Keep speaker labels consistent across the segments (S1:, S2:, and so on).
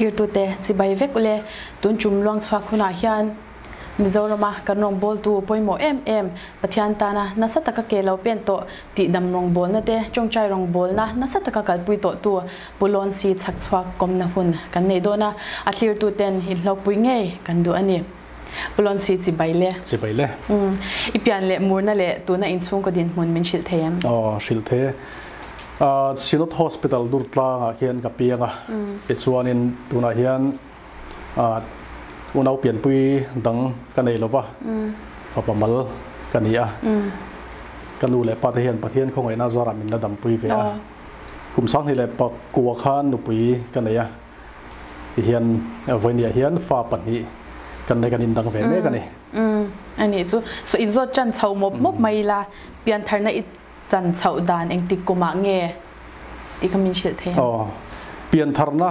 S1: Thlirtute chibai vek ule, tun tum luangchhuak hunah hian Mizorama kan rawngbawltu pawimawh em em, Pathian tana nasa taka ke lo pen tawh, tihdam rawngbawlna te, tawngtai rawngbawlna nasa taka kalpui tawhtu Pu Lawnsi chhakchhuak kawmna hun kan nei dawn a, a thlirtuten inhlawkpui ngei kan duh a ni. Pu Lawnsi chibai le.
S2: Chibai le.
S1: I pian leh murna leh tuna inchhungkaw dinhmun min hrilh thei em?
S2: Aw, hrilh thei. Synod Hospital Durtlangah khian ka piang a, tichuanin tunah hian unau pianpui dang ka nei lova, fapa mal ka ni a. Ka nu leh pa te hian Pathian khawngaihna zarah min la dampui ve a. Kum 20 leh pakua khan nupui ka nei a, tihian vawinia hian fa pahnih kan nei kan indang ve mek a ni.
S1: A nih chu. So inzawt tan chho mawp mawp mai ila, piantharna i Chan chhoh dan engtik kumah nge tih kha min hrilh thei ang?
S2: Aw, piantharna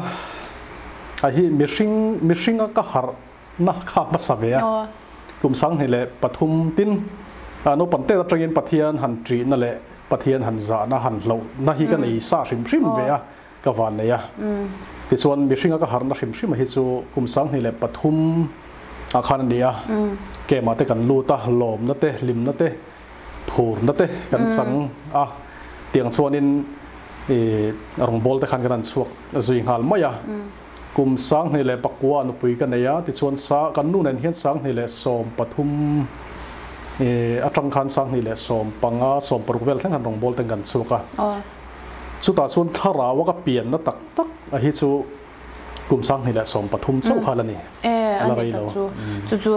S2: a hi mihring mihringa ka harhna kha hmasa ve a. Kum 23 tin naupang tet atangin Pathian han ṭihna leh Pathian han zahna han hlauhna hi ka nei sa hrim hrim ve a, ka van nei a. Tichuan mihringa ka harhna hrim hrim a hi chu kum 23 ah khan a ni a. Camp ah te kan lut a, lawmna te, hlimna te, phurna te kan chang a, tiang chuanin ih rawngbâwl te khan kan han chhuak zui nghal mai a. Kum 29 nupui ka nei a, tichuan sa kan nu nen hian 2013 ih atang khan 2015, 16 vel thleng khan rawngbâwl ten kan chhuak a. Chutah chuan thlarau a ka pianna tak tak a hi chu Kum 2013 chauh kha la ni.
S1: E, a ni tak chu. Chu chu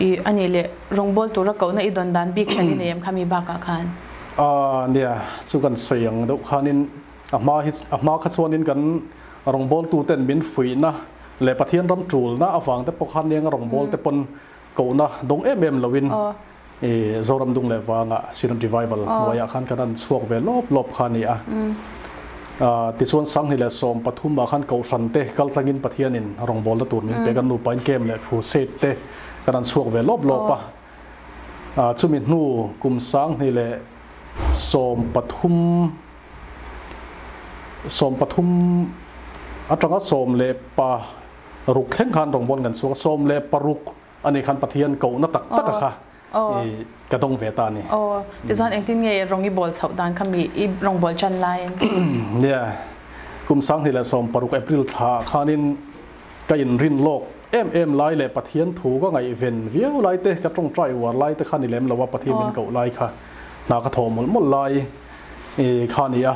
S1: i a nih leh rawngbâwl tura kohna i dawn dan bik hran i nei em kha mi bakah khan?
S2: A, nia, chu kan sawi ang deuh khanin a hma hi a hma kha chuanin kan rawngbâwltuten min fuihna leh Pathian ram ṭulna avang te pawh khan eng rawngbâwl te pawn kohna dawng em em loin i Zoram dung leh vangah Synod Revival hnuaiah khan kan han chhuak ve lawp lawp kha a ni a. Tichuan 2013 ah khan Kohhran te kal tlangin Pathianin rawngbawlna tur min pek a, nupa in camp leh crusade te kan han chhuak ve lawp lawp a. Chumi hnu kum 2013 13 atanga 16 thleng khan rawngbawl kan chhuak a, 16 Ani khan Pathian kohna tak tak a kha i ka dawng ve ta a ni.
S1: Aw, tichuan engtin nge rawng i bawl chhoh dan kha mi i rawng bawl chan laiin?
S2: Nia, kum 2016 April thla ah khanin ka inrin lawk em em lai leh Pathian thu ka ngaihven viau lai te, ka tawngtai uar lai te kha ni lem lo a, Pathian min koh lai kha hna ka thawh mawlh mawlh lai kha a ni a.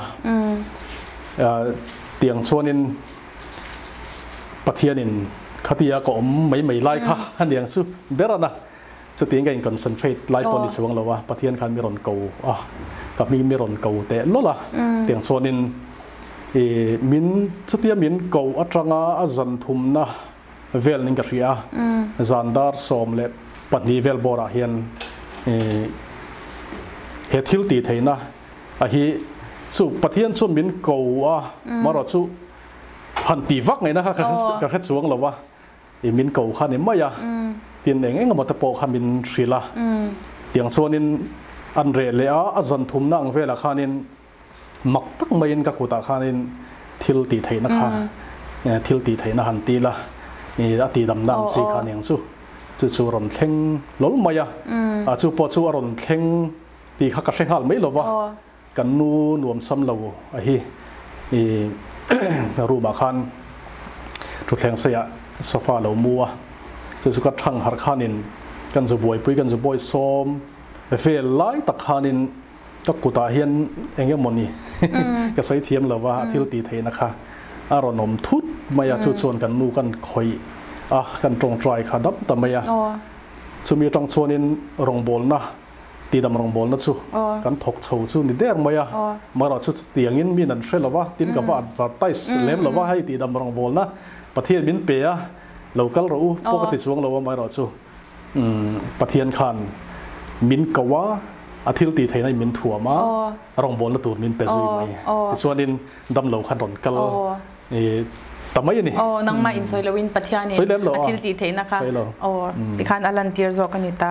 S2: Tiang chuanin Pathianin khatia ka awm mai mai lai kha a niang chu ber a na. Chutiang ka in concentrate lai pawh a ni chuang lo a, Pathian khan mi rawn ko a, ka hming mi rawn ko teh lawlh a. Tiang chuanin i min chutia min ko atanga a zan thumna vel ning ka hria a, zan dar 12 vel bawrah hian i he thil tih theihna a hi chu Pathian chuan min ko a, marawh chu han ti vak ngaihna kha ka hre chuang lo a, i min ko kha ni mai a, tin eng eng emaw te pawh kha min hrilh a, tiang chuanin an reh leh a, a zan thumna ang velah khanin mak tak maiin ka kutah khanin thil tih theihna kha thil tih theihna han ti la, i a tihdamna ang chi kha aniang chu, chu chu rawn thleng hlawl mai a, a chu pawh chu a rawn thleng tih kha ka hre nghal mai lo va. Kan nu nuam sam lo a hi i room ah khan thutthleng seiah sofa lo mu a, chu chu ka thang harh khanin kan zu buaipui kan zu bawi sawm vel lai tak khanin ka kutah hian eng emawni ka sawi thiam lo va a thil tih theihna kha a rawn awm thut mai a, chu chuan kan nu kan khawih a kan tawngtai kha dam ta mai a, chumi atang chuanin rawngbawlna Tidam rawngbawlna chu kan thawk chho chu ni der mai a, marawh chu chutiangin min an hre lo va, tin ka va advertise lem lo va, hei tidam rawngbawlna Pathian min pe a, lo kal rawh u pawh ka ti chuang lo a, marawh chu Pathian khan min ko a, a thil tih theihna in min thuam a, rawngbawlna tur min pe zui mai. Tichuanin damlo khan rawn kal I ta mai a ni.
S1: Aw, nangmah in sawi loin Pathianin a thil tih theihna kha aw tikhan a lantir zawk a ni ta.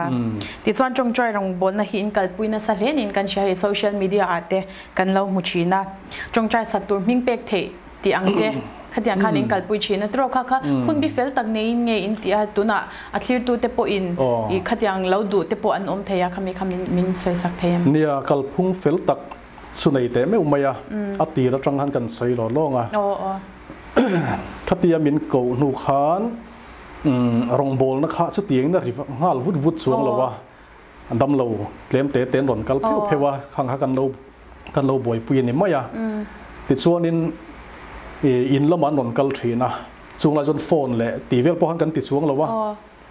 S1: Tichuan tawngtai rawngbawlna hi in kalpui nasa hle niin kan hria hei social media ah te kan lo hmu thin a. Tawngtai sak tur hming pek theih tih ang te. Khatiang khan in kalpui thin a tiraw kha kha hun bi fel tak neiin nge in tih a tunah a thlirtu te pawhin i khatiang lo duh te pawh an awm thei a khami kha min min sawi sak thei em?
S2: Nia, kalphung fel tak chu nei teh meuh mai a, a tir atang khan kan sawi law lawng a. Khatia min koh hnu khan rawngbawlna kha chutiangin a ri nghal vut vut chuang lo a, damlo tlem te te an rawn kal pheuh pheuh a, khang kha kan lo kan lo buaipui a ni mai a. Tichuanin in lamah an rawn kal thin a, chung lai chuan phone leh tih vel pawh khan kan ti chuang lo a,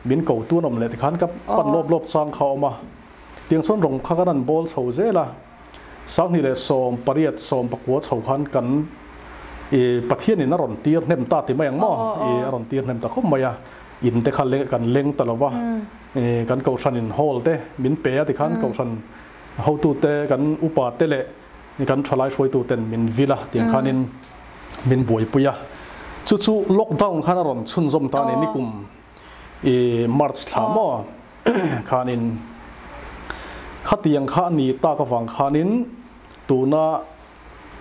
S2: min ko tun awm leh tikhan ka pan lawp lawp chang kha a awm a. Tiang chuan rawng kha kan han bawl chho zel a, 2018 19 chho khan kan Pathianin a rawn tir hnem ta ti mai ang maw? A rawn tir hnem ta khawp mai a, in te kha kan leng ta lo va, kan kohhranin hall te min pe a tikhan kohhran Hotute, kan upate leh kan thalai hruaituten min vil a tiang khanin min buaipui a. Chu chu lockdown khan a rawn chhunzawm ta a ni, nikum i March thla maw khanin khatiang kha a ni tak avang khanin tuna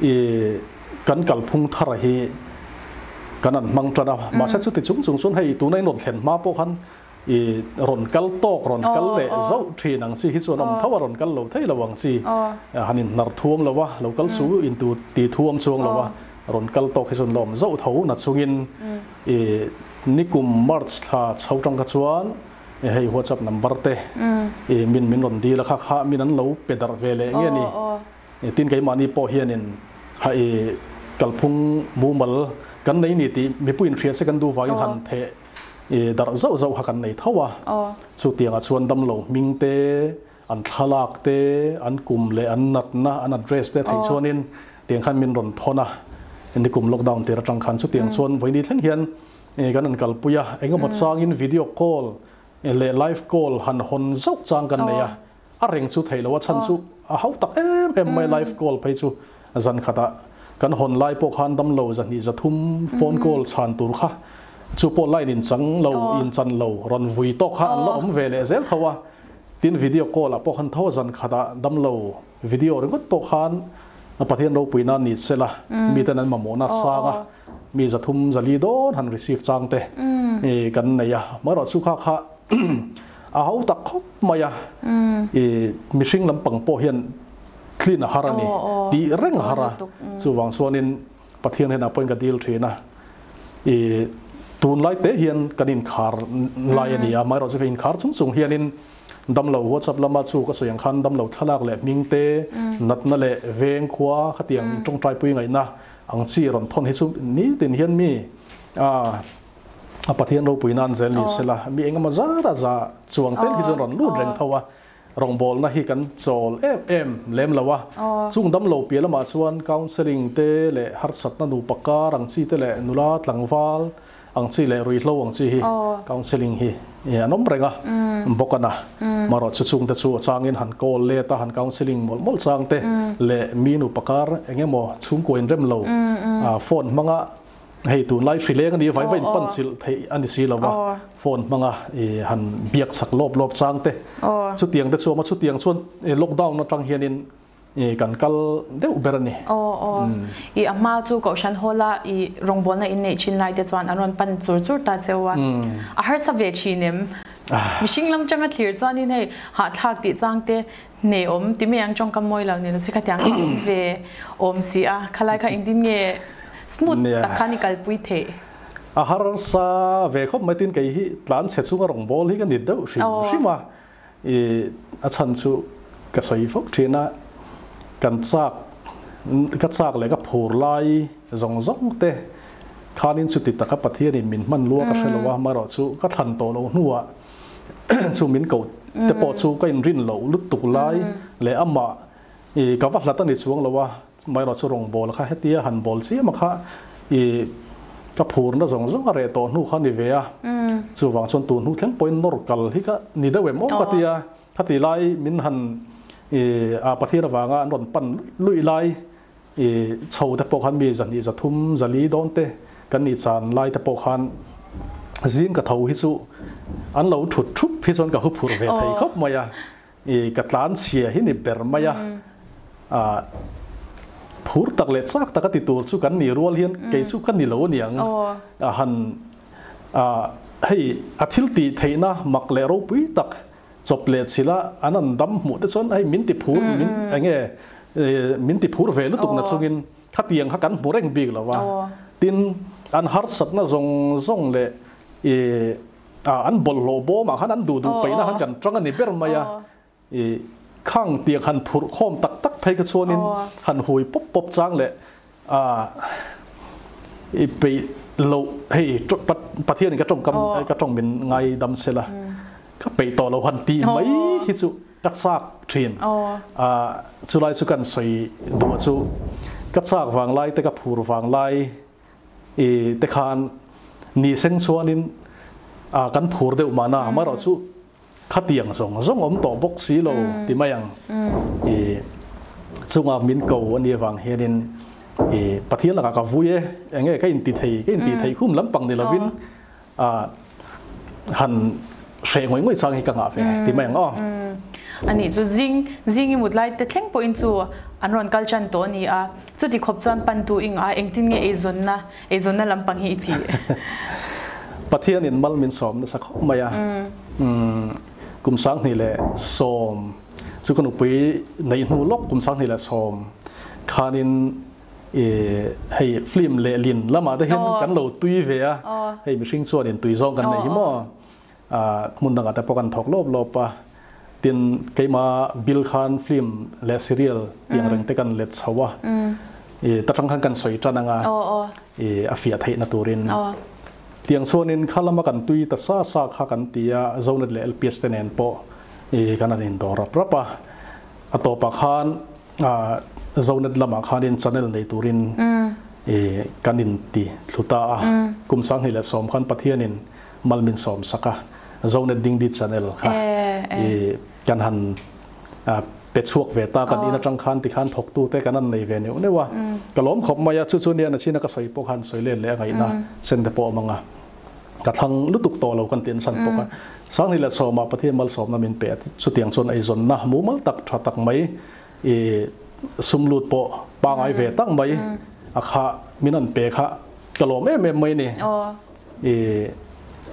S2: i kan kalphung thar hi kan an hmang tan a. Mahse chuti chung chung chuan hei tuna in rawn thlen hma pawh khan I rawn kal tawk, rawn kal leh zauh thin ang chi hi chuan awm tho a, rawn kal lo thei lo ang chi. Han in hnar thuam lo a, lo kal su in tu ti thuam chuang lo a, rawn kal tawk hi chuan la awm zauh tho na chungin i nikum March thla chho tang kha chuan hei WhatsApp number te i min min rawn dil a kha kha min an lo pe darh ve leh nge ni. Tin keimahni pawh hianin ha i kalphung mumal kan nei ni tih mipuiin hria se kan duh vangin han theh I darh zauh zauh kha kan nei tho a, chutiangah chuan damlo hming te, an thlalak te, an kum leh an natna, an address te theih chuanin tiang khan min rawn thawn a, nikum lockdown tir atang khan chutiang chuan vawiini thleng hian kan han kalpui a, engemaw changin video call leh live call han hawn zauh chang kan nei a, a reng chu theih loh a chhan chu a hau tak em em mai live call phei chu zan khatah kan hawn lai pawh khan damlo zahnih zathum phone call chhan tur kha chu pawh line in chang lo in chan lo rawn vui tawk kha an la awm ve leh zel tho a tin video call ah pawh khan tho a zan khatah damlo video ringawt pawh khan Pathian ropui nan ni sela miten an mamawhna sang a mi zathum zali dawn han receive chang te kan nei a amaherawh chu kha kha A ho tak khawp mai a, i mihring lampang pawh hian clean a har a ni tih reng a har a, chuvang chuanin Pathian hian a pawhin ka dil thin a, i tunlai te hian kan inkhar lai a ni a, amaherawhchu ka inkhar chung chung hianin damlo WhatsApp lama chu ka sawi ang khan damlo thlalak leh hming te, natna leh veng khua khatiang tawngtaipui ngaihna ang chi rawn thawn hi chu nitin hian mi a A Pathian ropui nan zel ni sela, mi engemaw zat a za chuang tel hi chuan rawn lut reng tho a, rawngbawlna hi kan chawl em em lem lo a. Chung damlo piah lamah chuan counselling te leh harsatna nupa kar ang chi te leh nula tlangval ang chi leh ruihhlo ang chi hi counselling hi an awm reng a, bawk a na. Marawh chu chungte chu a changin han call let a, han counselling mawlh mawlh chang te leh mi nupa kar engemaw chhungkua inrem lo phone hmanga Hei tunlai hri leng a ni vai vai in pan chilh theih a ni si lo va, phone hmanga i han biak chak lawp lawp chang te chutiang te chu a awm a, chutiang chuan lockdown atang hianin i kan kal deuh ber a ni.
S1: Aw aw i a hma chu Kohhran Hall a i rawngbawlna in neih thin lai te chuan an rawn pan chur chur ta cheu a, a harsa ve thin em? Mihring lam tanga thlir chuanin hei hahthlak tih chang te hne awm ti mai ang tawngkam mawi lo ni lo si khatiang kha awm ve awm si a khalai kha engtin nge smooth tak khan i kalpui theih.
S2: A harsa ve khawp mai tin kei hi tlan chhe chunga rawng bawl hi ka ni deuh hrim hrim a i a chhan chu ka sawi fo thin a kan chak ka chak leh ka phur lai zawng zawng te khanin chuti taka Pathianin min hman lua ka hre lo a amaherawh chu ka thlan tawh loh hnuah chu min ko te pawh chu ka inrin loh lutuk lai leh amah i ka va hlat a ni chuang lo a, amaherawh chu rawngbawl kha hetia han bawl chiam a kha i ka phurna zawng zawng a reh tawh hnu kha a ni ve a, chuvang chuan tun hnu thleng pawhin nawr kal hi ka ni deuh em aw ka ti a, khati lai min han i a Pathian avanga an rawn pan luih lai i chho te pawh khan mi zahnih zathum zali dawn te kan nih chan lai te pawh khan zing ka tho hi chu an lo thut thup hi chuan ka hu phurh ve thei khawp mai a, i ka tlan chhia hi ni ber mai a, ah Phur tak leh chak taka ti tur chu kan ni rual hian kei chu ka ni lo aniang a han a hei a thil tih theihna mak leh ropui tak chawp leh chhila an an dam hmuh te chuan hei min ti phur min enge min ti phur ve lutuk na chungin khatiang kha kan hmu reng bik lo a tin an harsatna zawng zawng leh i an bawlhhlawh bawmah khan an duh duh peihna khan kan tang a ni ber mai a. I khang tiang han phurh khawm tak tak phei kha chuanin han hui pawp pawp chang leh a i peih loh hei Pathianin ka tawngkam ka tawng min ngaidam sela ka peih tawh lo han tih mai hi chu ka chak thin a chulai chu kan sawi duh chu ka chak vang lai te ka phur vang lai i te khan ni seng chuanin a kan phur deuh mahna amaherawhchu Khatiang zawng zawng awm tawh bawk si lo ti mai ang. I chunga min ko a nih avang hianin i Pathian lakah ka vui e, enge ka inti thei, ka inti thei khum lampang ni lovin a han hreh ngawih ngawih chang hi ka ngah ve ti mai ang aw.
S1: A nih chu zing zing i mut lai te thleng pawhin chu an rawn kal tan tawh a ni a, chuti khawp chuan pantu i ngah a, engtin nge eizawnna Eizawnna lampang hi i ti.
S2: Pathianin mal min sawm nasa khawp mai a. Kum 2010 chu ka nupui neih hnu lawk kum 2010 khanin hei film leh lin lamah te hian kan lo tui ve a. Hei mihring chuanin tui zawng kan nei hi maw. Hmun dangah te pawh kan thawk lawp lawp a. Tin keimah bill khan film leh serial tih ang reng te kan let chho a. I ta tang khan kan sawi tan anga i a fiah theihna turin. Tiang chuanin kha lama kan tui ta sa sa kha kan ti a, Zonet leh LPS te nen pawh i kan han indawr rap rap a. A tawpah khan Zonet lamah khanin channel nei turin i kan inti thlu ta a. Kum 2010 khan Pathianin mal min sawm sak a, Zonet Dingdi channel kha i kan han pe chhuak ve ta, kan in atang khan tikhan thawktu te kan an nei ve neuh neuh a, ka lawm khawp mai a, chu chu nia nachina ka sawi pawh khan sawi len leh a ngaihna sen te pawh a mang a, ka thlang lutuk tawh lo kan tin san bawk a, 2010 ah Pathian malsawmna min pe a, chutiang chuan eizawnna mumal tak tha tak mai i sum lut pawh pangai ve tak mai a kha min an pe kha ka lawm em em mai a ni. I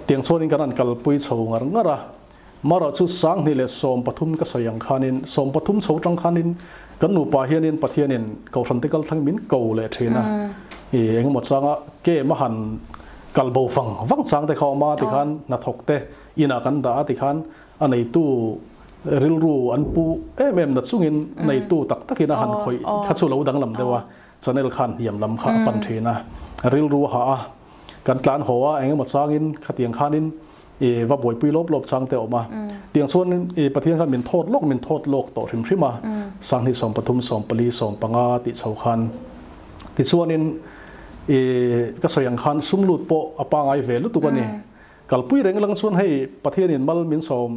S2: tiang chuanin kan han kalpui chho ngar ngar a, Mara chu 2013 ka sawi ang khanin, 13 chho tang khanin kan nupa hianin Pathianin Kohhran te kalthlangin min ko leh thin a. I engemaw changa kem a han kal bo vang vang chang te kha awm a tikhan hnathawk te inah kan dah a tikhan a neitu rilru an pu em em na chungin neitu tak takin a han khawih kha chu lo danglam deuh a, channel khan hniam lam kha a pan thin a, rilru a hah a. Kan tlan haw a, engemaw changin khatiang khanin i va buaipui lawp lawp chang te a awm a. Tiang chuan i Pathian khan min thawt lawk min thawt lawk tawh hrim hrim a, 2013, 14, 15 tih chho khan. Tichuanin i ka sawi ang khan sum lut pawh a pangai ve lutuk a ni. Kalpui reng lang chuan hei Pathianin mal min sawm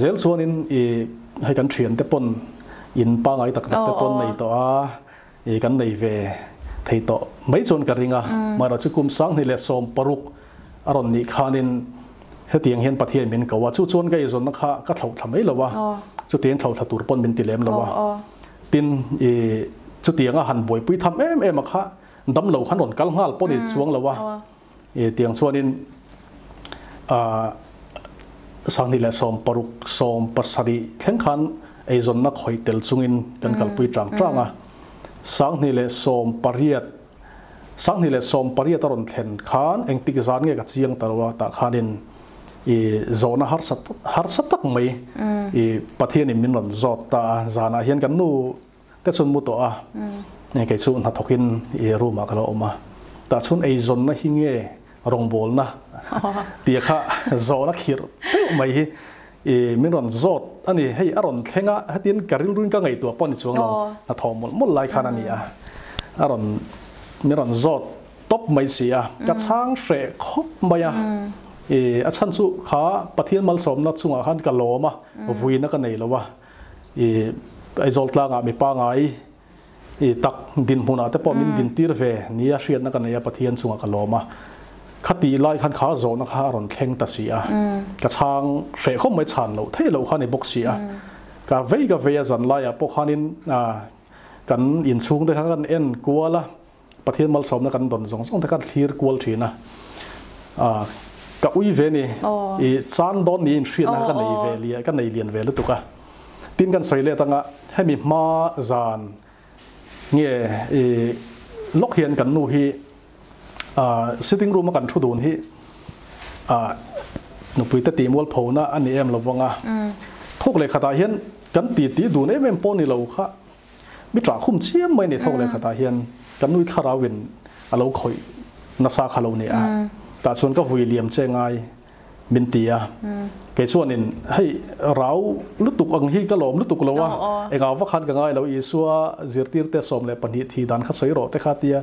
S2: zel chuanin i hei kan thian te pawn in pangai tak tak te pawn nei tawh a, i kan nei ve thei tawh mai chuan ka ring a. Mahrawh chu kum 2016 a rawn nih khanin hetiang hian Pathian min ko a, chu chuan ka eizawnna kha ka thlauh thla mai lo a, chutiang thlauh thla tur pawn min ti lem lo a. Tin, i chutianga han buaipui tham em em a kha damlo khan rawn kal nghal pawh ni chuang lo a. I tiang chuanin 2016, 17 thleng khan eizawnna khawih tel chungin kan kalpui tang tang a. 2018, 2018 a rawn thlen khan engtik zan nge ka chiang ta lo a, tah khanin i zawhna harsa harsa tak mai i Pathianin min rawn zawt ta a, zanah hian kan nu te chun mu tawh a, kei chu hnathawkin i room ah ka lo awm a, tah chhun eizawnna hi nge rawngbawlna tih kha zawhna khirh deuh mai hi i min rawn zawt a ni. Hei a rawn thleng a, hetin ka rilruin ka ngaihtuah pawh a ni chuang lo, hnathawh mawlh mawlh lai khan a ni a, a rawn min rawn zawt tawp mai si a, ka chhang hreh khawp mai a, i a chhan chu kha Pathian malsawmna chungah khan ka lawm a, vuina ka nei lo a, i Aizawl tlangah mi pangai I tak dinhmunah te pawh min dintir ve nia hriatna ka nei a, Pathian chungah ka lawm a. Khatih lai khan kha zawhna kha a rawn thleng ta si a, ka chhang hreh khawp mai chhan loh theih loh kha a ni bawk si a. Ka vei ka vei a zan laiah pawh khanin Kan inchhung te kha kan en kual a, Pathian malsawmna kan dawn zawng zawng te kha thlir kual thin a. Ka ui ve ni, i chan dawn niin hriatna kha ka nei ve lian, ka nei lian ve lutuk a. Tin kan sawi let anga hemi hma zan nge i lawk hian kan nu hi sitting room a kan thu dun hi nupui te tih mualphona a ni em lovang a. Thawk leh khatah hian kan ti ti dun em em pawh ni lo kha mi ṭah khum chiam mai ni thawk leh khatah hian kan nui thlarau in a lo khawih nasa kha lo ni a. Tah chuan ka vui liam che ngai min ti a. Kei chuanin hei rau lutuk ang hi ka lawm lutuk lo a, engah vak khan ka ngai lo, Isua zirtirte 12 thih dan kha sawi rawh te kha tia,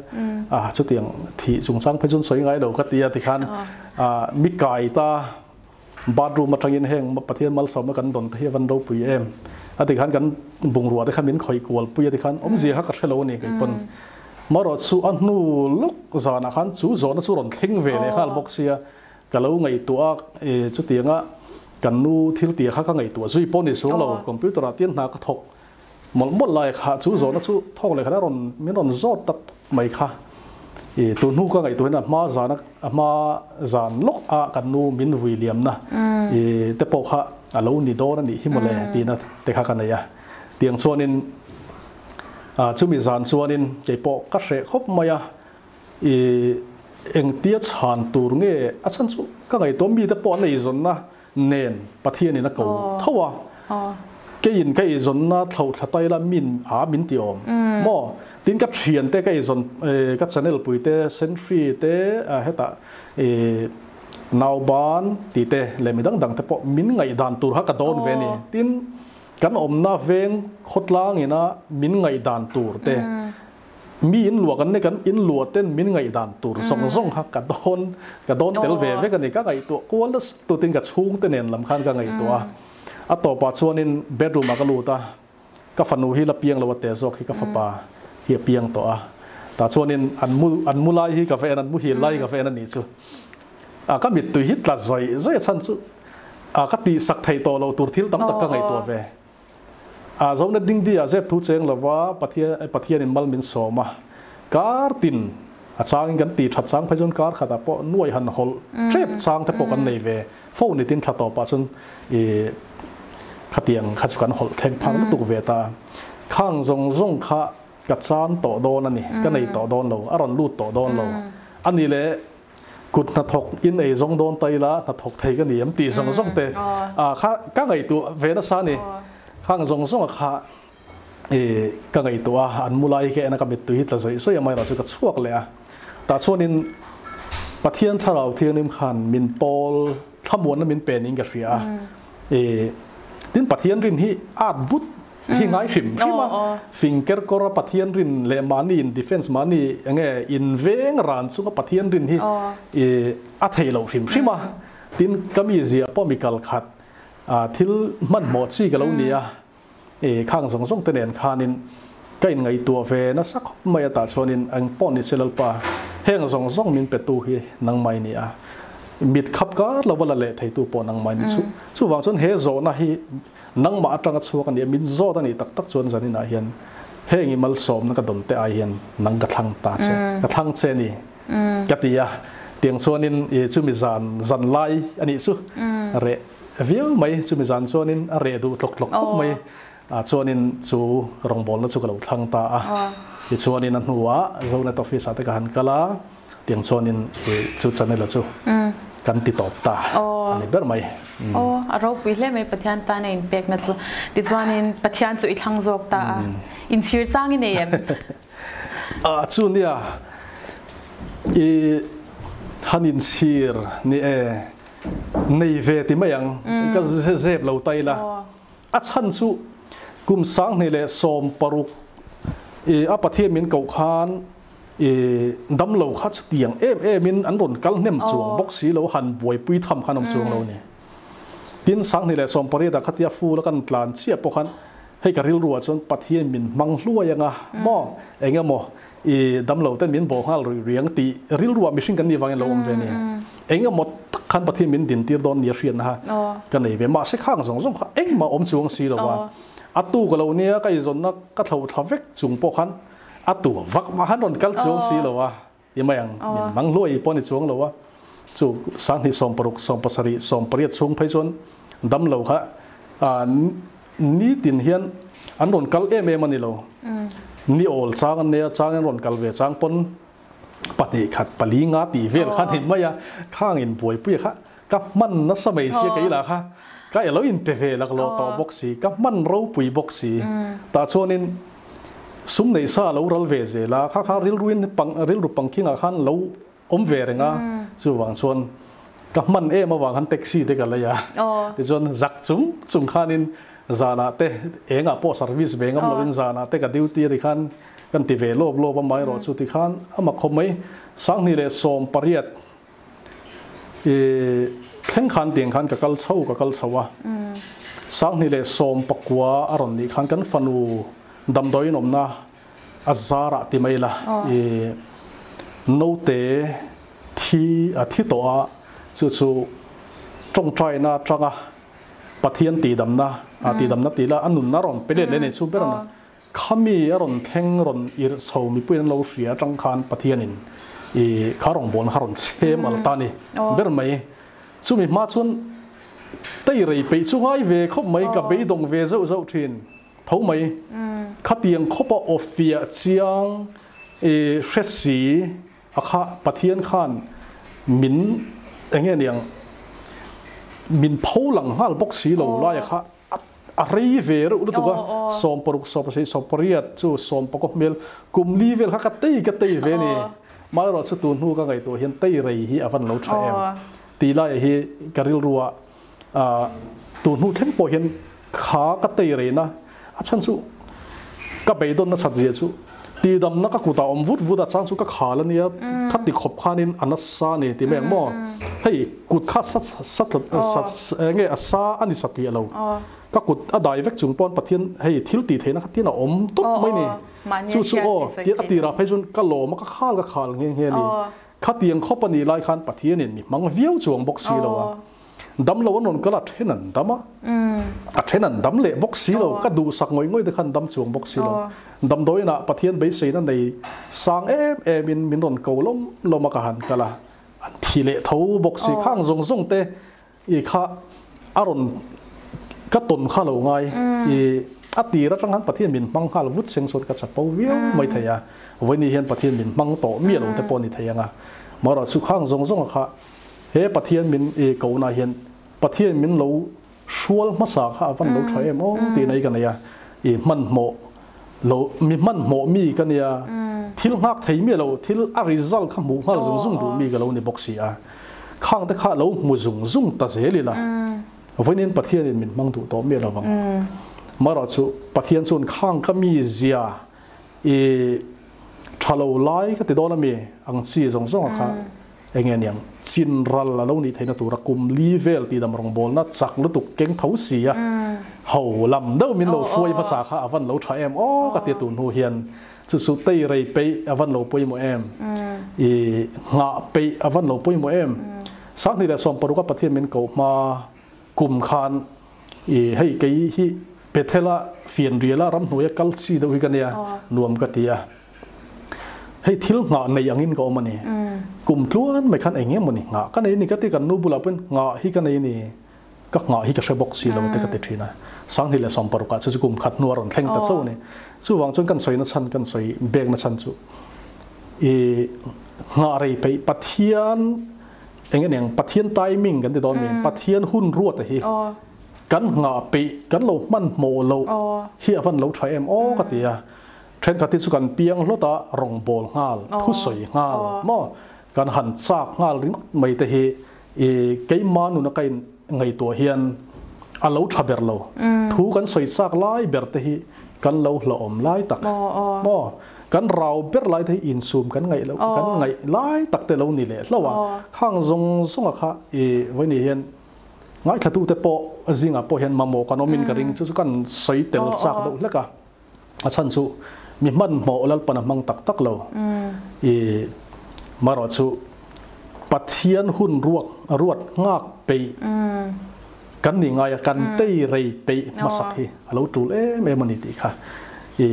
S2: a chutiang thih chungchang phei chuan sawi ngai lo ka tia tikhan mi kai ta bathroom atangin heng Pathian malsawmna kan dawn te hi a van ropui em a tikhan kan bungrua te kha min khawih kual pui a tikhan awmzia kha ka hre lo a ni kei pawn. Marawh chu a hnu lawk zanah khan chu zawhna chu rawn thleng ve leh nghal bawk sia. Ka lo ngaihtuah a, chutianga kan nu thil tia kha ka ngaihtuah zui pawh ni chung lo, computer ah tian hna ka thawk mawlh mawlh lai kha chu zawhna chu thawk leh khat a rawn min rawn zawt tak mai kha. Tun hnu ka ngaihtuah hian a hma zan a hma zan lawk a kan nu min vui liamna te pawh kha a lo ni dawn a nih hi mawle tihna te kha ka nei a. Tiang chuanin chumi zan chuanin keipawh ka hreh khawp mai a. I engtia chhan tur nge a chhan chu ka ngaihtuah mite pawh an eizawnna nen Pathianin a ko tho a, keiin ka eizawnna thlo thla tai la min a min ti awm maw? Tin ka thiante ka eizawn ka channel pui te Senhri te hetah i Nauban tih te leh mi dang dang te pawh min ngaihdan tur kha ka dawn ve a ni. Tin kan awmna veng khawtlang ina min ngaihdan tur te Mi in luah kan nei kan in luah ten min ngaihdan tur zawng zawng kha ka dawn ka dawn tel ve vek a ni. Ka ngaihtuah kual nasa tutin ka chhungte nen lam khan ka ngaihtuah a. A tawpah chuanin bedroom ah ka lut a, ka fanu hi la piang lo a te zawk hi ka fapa hi a piang tawh a. Tah chuanin an mu an mu lai hi ka va en an muhil lai hi ka va en a nih chu. A ka mittui hi tla zawih zawih a chhan chu a ka tihsak theih tawh loh tur thil tam tak ka ngaihtuah ve. A zohna dingdi ah zep thu cheng lova Pathian Pathianin mal min sawm a, kar tin a changin kan ti that chang phei chuan kar khatah pawh nuai han hawlh tep chang te pawh kan nei ve fo ni tin tha tawpah chuan i khatiang kha chu kan hawlh thleng phak lutuk ve ta. Khang zawng zawng kha ka chan tawh dawn a ni, ka nei tawh dawn lo, a rawn lut tawh dawn lo a ni le. Kut hnathawk in ei zawng dawn ta ila hnathawk thei ka ni em tih zawng zawng te kha ka ngaihtuah ve nasa a ni. Khang zawng zawng a kha i ka ngaihtuah a, an mu lai hi ka en a ka mittui hi tla zawih zawih a amaherawh chu ka chhuak leh a. Tah chuanin Pathian Thlarau Thianghlim khan min pawl thlamuanna min pe niin ka hria a. I tin Pathian rin hi at but hi ngai hrim hrim a, fing ker kawr a Pathian rin leh mahni in defense mahni enge in veng ran chunga Pathian rin hi i a theih loh hrim hrim a, tin ka mi zia pawh mi kal khat thil hmanhmawh chi ka lo ni a, i khang zawng zawng te nen khanin ka in ngaihtuah ve nasa khawp mai a tah chuanin eng pawh ni se Lalpa heng zawng zawng min pe tu hi nangmah i ni a, mit khap kar lova la leh thei tu pawh nangmah i ni chu chuvang chuan he zawhna hi Nangmah atanga chhuak a nia, min zawt a nih tak tak chuan zaninah hian heng i malsawmna ka dawn te ai hian nang ka thlang ta che, ka thlang che a ni ka ti a. Tiang chuanin i chumi zan zan lai a nih chu reh viau mai, chumi zan chuanin a reh duh tlawk tlawk khawp mai. Chuanin chu rawngbawlna chu ka lo thlang ta a. Tichuanin a hnuah Zonet office ah te ka han kal a. Tiang chuanin i chu channel a chu kan ti tawp ta a ni ber mai.
S1: Aw, a ropui hle mai Pathian tan a inpekna chu. Tichuanin Pathian chu i thlang zawk ta a, inchhir chang i nei em?
S2: A chu nia, i han inchhir ni e, nei ve ti mai ang, ka zep lo ta ila. A chhan chu kum 2016 i a Pathian min koh khan I damlo kha chutiang em em in an rawn kal hnem chuang bawk si lo, han buaipui tham khan awm chuang lo a ni. Tin, 2018 ah khatia full a kan tlan chiah pawh khan hei ka rilru ah chuan Pathian min hmang hluai anga maw eng emaw i damlo ten min bawh nghal ruih riang tih rilru ah mihring kan nih vangin lo awm ve a ni. Eng emaw tak khan Pathian min din tir dawn nia hriatna kha ka nei ve. Mahse khang zawng zawng kha engmah awm chuang si lo a. A tuk lo nia ka eizawnna ka thlo thla vek chung pawh khan a tu vak mah han rawn kal chuang si lo a ti mai ang. Min mang hluai pawh a ni chuang lo a. Chu 2016 17 18 chhung phei chuan dam lo kha nitin hian an rawn kal em em a ni lo. Ni awl chang an nei a, chang an rawn kal ve chang pawn pahnih khat pali nga tih vel kha a ni mai a. Khang inbuaipui kha Ka hman nasa mai sia kei lah kha ka elo in pe ve laklawh tawh bawk si, ka hman ropui bawk si. Tah chuanin sum neih sa a lo ral ve zel a, kha kha rilruin rilru pangkhingah khan lo awm ve reng a, chuvang chuan ka hman em avang khan taxi te ka lei a. Tichuan zak chung chung khanin zanah te engah pawh service ve ngam lovin zanah te ka duty a ti khan kan ti ve lawp lawp a, amaherawhchu tikhan a mak khawp mai. 2018 I thleng khan tiang khan ka kal chho ka kal chho a, 2019 a rawn nih khan kan fanu damdawiin awmna a zarah ti mai la i naute thi a thi tawh a, chu chu tawngtaina atanga Pathian tihdamna tihdamna tih la a nunna rawn pe let leh nei chu ber a ni. Khami a rawn thleng rawn irh chho mipui an lo hria atang khan Pathianin i kha rawngbawlna kha rawn chhem al ta a ni ber mai. Chumi hma chuan tei rei peih chu ngai ve khawp mai, ka beidawng ve zauh zauh thin tho mai. Khatiang khawpa awfiah chiang i hre si a kha Pathian khan min enge niang min pho lang nghal bawk si lo lai a kha. A rei ve reuh lutuk a, 16, 17, 18 chu sawmpakaw hmel kum li vel kha ka tei ka tei ve ni. Amaherawh chu tun hnu ka ngaihtuah hian tei rei hi a van lo tha em tih laiah hi ka rilruah tun hnu thleng pawh hian kha ka tei reina a chhan chu ka beidawn nasat zia chu Tihdamna ka kutah awm vut vut a, chang chu ka khal a nia, kha ti khawp khanin a nasa a ni ti mai ang maw? Hei kut kha sa sa nge a sa a ni satliah lo, ka kut a dai vek chung pawn Pathian hei thil tih theihna kha tin a awm tawp mai ni. Chu chu aw tiang a tirah phei chuan ka lawm a, ka khal ka khal nghe nghe a ni. Khatiang khawp a nih lai khan Pathianin mi hmang viau chuang bawk si lo a. Dam lo an rawn kal a, then an dam a, a then an dam leh bawk si lo, ka duhsak ngawih ngawih te khan dam chuang bawk si lo. Damdawiinah Pathian beiseina nei sang em em in min rawn ko lawm lawm a ka han kal a, an thi leh tho bawk si. Khang zawng zawng te i kha a rawn ka tawn kha lo ngai i a tir atang khan Pathian min hmang nghal vut seng chuan ka chapo viau mai thei a, vawiin hian Pathian min hmang tawh miah lo te pawh a ni thei ang a, amaherawhchu khang zawng zawng a kha He Pathian min i kohna hian Pathian min lo hrual hmasa kha a van lo tha em aw tih nei ka nei a, i hmanhmawh lo mi hmanhmawh mi ka nia, thil nghak thei miah lo, thil a result kha hmuh nghal zung zung duh mi ka lo ni bawk si a, khang te kha lo hmu zung zung ta zel ila, vawiin Pathianin min hmang duh tawh miah lo vang. Amaherawhchu Pathian chuan khang ka mi zia i tha lo lai ka ti dawn ami ang chi zawng zawng a kha Enge niang chin ral a lo nih theihna tura kum li vel tih dam rawngbawlna chak lutuk keng tho si a, ho lam deuh min lo hruai hmasa kha a van lo tha em aw ka tia tun hnu hian chu chu tei rei peih a van lo pawimawh em, i nghah peih a van lo pawimawh em. 2016 a Pathian min koh hma kum khan i hei kei hi Bethel-a fianriala ramhnuaia kal chi deuh hi ka nia nuam ka ti a. Hei thil nghah nei angin ka awm a ni. Kum tluan mai khan eng emawni nghah ka nei ni ka ti kan nu bulah pawhin nghah hi ka nei ni, ka nghah hi ka hre bawk si lo te ka ti thin a. 2016 ah chu chu kum khat hnu a rawn thleng ta chauh a ni. Chuvang chuan kan sawi na chhan kan sawi bek na chhan chu i nghah rei peih Pathian eng eng Pathian timing kan ti dawn mi Pathian hun ruat a hi kan nghah peih kan lo hmanhmawh loh hi a van lo tha em aw ka ti a. Thenkhat hi chu kan piang hlawt a, rawngbâwl nghal, thusawi nghal maw? Kan han châk nghal ringawt mai te hi i keimah nuna ka in ngaihtuah hian a lo tha ber lo. Thu kan sawi châk lai ber te hi kan lo hlauhawm lai tak maw? Kan rau ber lai te hi insum kan ngaih loh, kan ngaih lai tak te lo ni leh hlauh a. Khang zawng zawnga kha i vawiin hian ngaithlatute pawh zingah pawh hian mamawh kan awmin ka ring chu chu kan sawi tel châk deuh hlek a. A chhan chu mi hmanhmawh Lalpan a hmang tak tak lo. I marawh chu Pathian hun ruak ruat nghak peih Kan ni ngai a kan tei rei peih hmasak hi a lo tul em em a ni tih kha i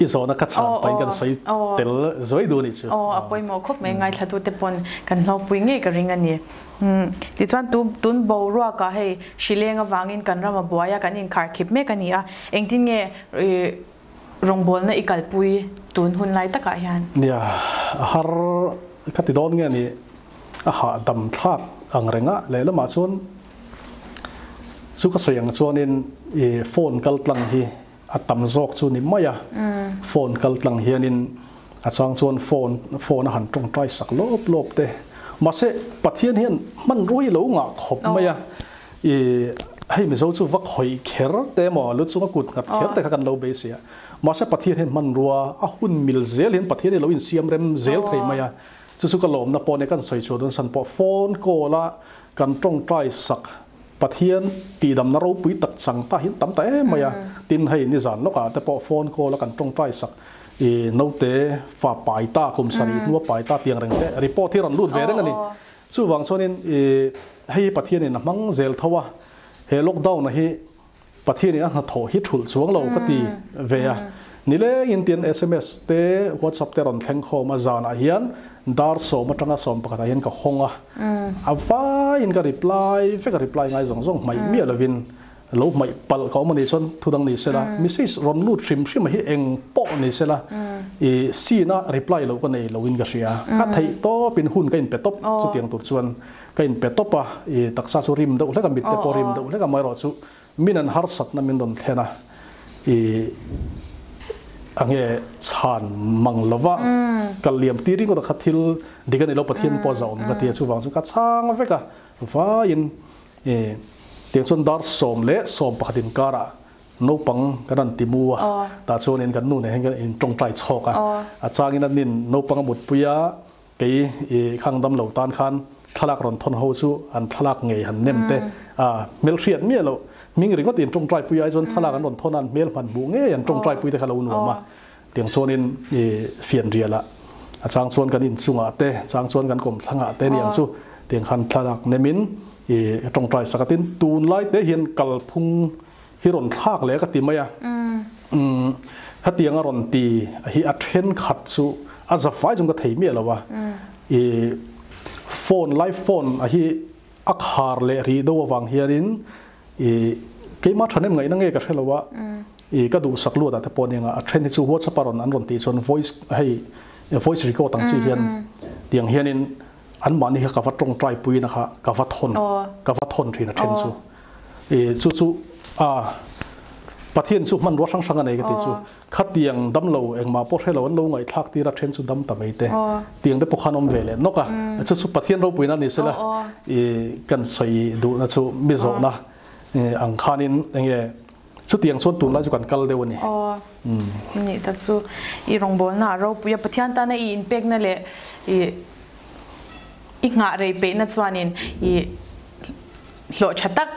S2: i zawhna ka chhan pahin kan sawi tel zuai duh a nih chu.
S1: Aw, a pawimawh khawp mai ngaithlatute pawn kan hlawkpui ngei ka ring a ni. Tichuan tun boruakah hei hrileng avangin kan ram a buai a, kan inkharkhip mek a ni a, engtin nge rawngbawlna i kalpui tun hun lai takah hian?
S2: Nia, a har ka ti dawn nge a ni, a hahdam thlak ang reng a, lehlamah chuan Chu ka sawi ang chuanin i phone kal tlang hi a tam zawk chu ni mai a, phone kal tlang hianin a chang chuan phone phone a han tawngtai sak lawp lawp te. Mahse Pathian hian hmanrua hi lo ngah khawp mai a, i hei Mizo chu va khawih kher te emaw lu chunga kut nghat kher te kha kan lo beisei a, mahse Pathian hian hmanrua a hun mil zel hian Pathian hi lo insiam rem zel thei mai a, chu chu ka lawmna pawh nia kan sawi chhuah dawn san pawh phone call a Kan tawngtai sak Pathian tihdamna ropui tak chang ta hi tam ta em mai a, tin hei nizan lawkah te pawh phone call a kan tawngtai sak i naute fa pai ta kum sarih hnua pai ta tiang reng te report hi rawn lut ve reng a ni. Chuvang chuanin i hei hi Pathianin a hmang zel tho a, he lockdown a hi Pathianin a hnathawh hi thulh chuang lo ka ti ve a. Nilengin tin sms te WhatsApp te rawn thleng khawm a, zanah hian dar sawm atanga sawm pakhatah hian ka hawng a, a vaiin ka reply vek a, reply ngai zawng zawng hmaih miah lovin lo hmaih palh ka awm a nih chuan thu dang ni sela, message rawn lut hrim hrim a hi eng pawh ni sela i scene a reply loh ka nei loin ka hria. Ka theih tawpin hun ka inpe tawp chutiang tur chuan. Ka inpe tawp a, i taksa chu rim deuh hlek a, mitte pawh rim deuh hlek a, amaherawhchu min an harsatna min rawn thlen a, i a nge chhan mang lova kal liam tir ringawt a kha thil dik a ni lo, Pathian pawh a zahawm ka ti a, chuvang chu ka chhang vek a, vaiin i tiang chuan dar 11:15 inkarah naupang kan han ti mu a, tah chuanin kan nu nen hian kan intawngtai chhawk a, a changin an nin naupang a mutpui a, Kei i khang dam lo tan khan thlalak rawn thawn ho chu an thlalak ngei han nem te a hmel hriat miah loh hming ringawt in tawngtai pui ai chuan thlalak an rawn thawn a an hmel hman hmuh ngei an tawngtai pui te kha lo nuam a tiang chuanin i fian rial ah a chang chuan kan inchungah te chang chuan kan kawmthlangah te niang chu tiang khan thlalak nemin i tawngtai sak a tin tunlai te hian kalphung hi rawn thlak leh ka ti mai a. Umm hetiang a rawn ti hi a thenkhat chu a za fai chung ka thei miah lo a. I phone live phone a hi a khar leh rih deuh avang hianin i keimah thahnem ngaihna nge ka hre lo a. I ka duhsak luat ah te pawh nia a then hi chu WhatsApp a rawn an rawn tih chuan voice hei voice record ang chi hian tiang hianin anmahni kha ka va tawngtai puina kha ka va thawn ka va thawn thin a then chu. I chu chu a Pathian chu hmanrua hrang hrang a nei ka ti chu khatiang damlo engmah pawh hrelo an lo ngaihthlak tir a then chu dam ta mai te tiang te pawh khan awm ve leh nawk a chu chu Pathian ropuina ni sela i kan sawi duhna chu mi zawhna ang khanin enge chutiang chuan tunlai chu kan kal deuh a ni.
S1: Ni tak chu i rawngbawlna a ropui a Pathian tana i inpekna leh i i nghah rei peihna chuanin i hlawh tha tak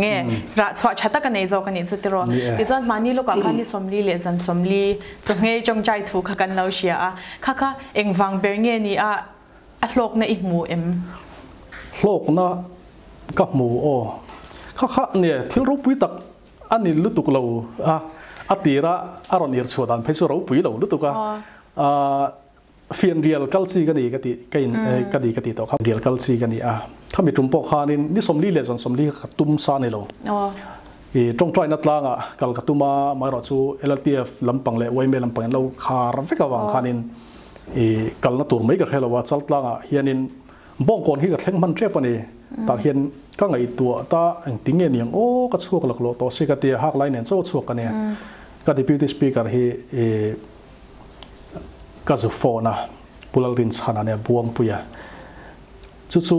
S1: nge rah chhuah tha tak a nei zawk a nih chu tiraw. Tichuan mahni lawkah khan ni 40 leh zan 40 chawhngei tawngtai thu kha kan lo hria a, kha kha engvang ber nge ni a a hlawkna i hmu em?
S2: Hlawkna ka hmu aw. Kha kha nge thil ropui tak a ni lutuk lo a, a tira a rawn irh chhuah dan phei chu ropui lo lutuk a. Fianrial kal chi ka ni ka ti ka in ka ni ka ti tawh kha rial kal chi ka ni a khami tum pawh khanin ni 40 leh zan 40 kha ka tum sa ni lo i tawngtaina tlangah kal ka tum a amaherawh chu LLTF lampang leh YMA lampang in lo khar vek avang khanin i kalna tur mai ka hre lo a chal tlangah hianin bawngkawn hi ka thleng hman tep a ni tah hian ka ngaihtuah ta engtin nge niang aw ka chhuak laklawh tawh si ka tia hak lai nen chaw chhuak ka nia ka deputy speaker hi i Ka zu phone a, Pu Lalrinchhana nia Buangpuia chu chu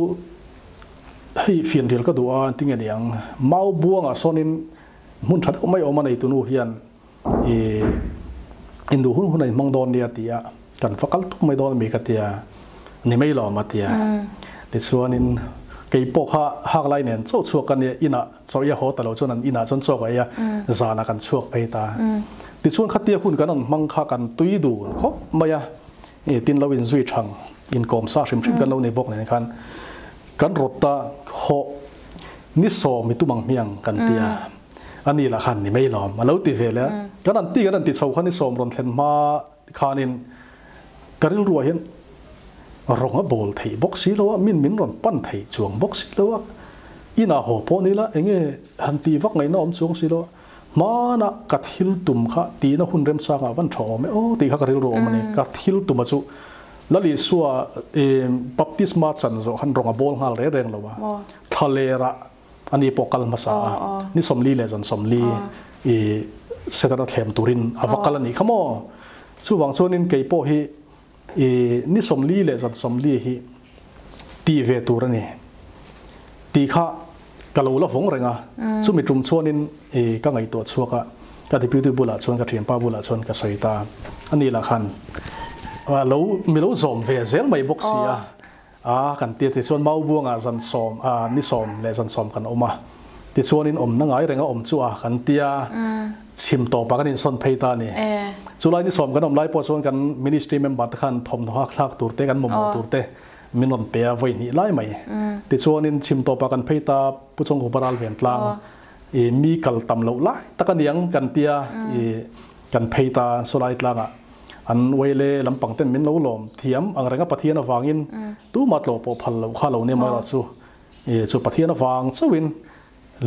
S2: hei fianrial ka duh a an ti nge niang, Mau Buangah sawnin hmun tha deuh mai awm a nei tunu hian i induh hun hun a inhmang dawn nia ti a, kan va kal tuk mai dawn ami ka tia, ni mai lawm a tia. Tichuanin kei pawh kha hak lai nen chauh chhuak ka nia, inah chaw i a haw ta lo chuan an inah chuan chaw ka ei a, zanah kan chhuak phei ta. Tichuan khatia hun kan rawn hmang kha kan tui dun khawp mai a, i tin lo inzui thang inkawm sa hrim hrim kan lo nei bawk nen khan kan rawt ta hawh. Ni sawm i tum ang hmiang kan ti a, ani lah khan ni mai lawm a lo ti ve leh a. Kan an ti kan an ti chho khan ni sawm rawn thlen hma khanin ka rilruah hian rawng a bawl theih bawk si lo a, min min rawn pan thei chuang bawk si lo a, inah haw pawh ni la enge han tih vak ngaihna awm chuang si lo a, hmana ka thil tum kha tihna hun remsangah van tha awm e aw tih kha ka rilru awm a ni. Ka thil tuma chu Lal Isua baptisma chan zawh khan rawng a bawl nghal reng reng lo a, Thlalera ani pawh kal hmasa a, ni 40 leh zan 40 i Setana thlem turin a va kal a nih kha maw? Chuvang chuanin kei pawh hi i ni 40 leh zan 40 hi tih ve tur a ni tih kha ka lo la vawng reng a, chumi tum chuanin i ka ngaihtuah chhuak a, ka deputy bulah chuan ka thianpa bulah chuan ka sawi ta a ni lah khan lo mi lo zawm ve zel mai bawk si a. A kan ti a, tichuan Maubuangah zan sawm, a ni sawm leh zan sawm kan awm a, tichuanin awmna ngai renga awm chu a kan ti a, chhim tawpah kan insawn phei ta a ni. Chulai ni sawm kan awm lai pawh chuan kan ministry member te khan thawmhnaw hak thlak tur te, kan mamawh tur te min rawn pe a vawi hnih lai mai. Tichuanin chhim tawpah kan phei ta, Pu Chawngkhupa ral ven tlang, i mi kal tam loh lai tak a niang kan ti a, i kan phei ta sawlai tlangah. An uaile lampang ten min lo lawm thiam ang renga Pathian avangin tuma tlawh pawh phal loh kha lo nia mai erawh chu i chu Pathian avang chauhin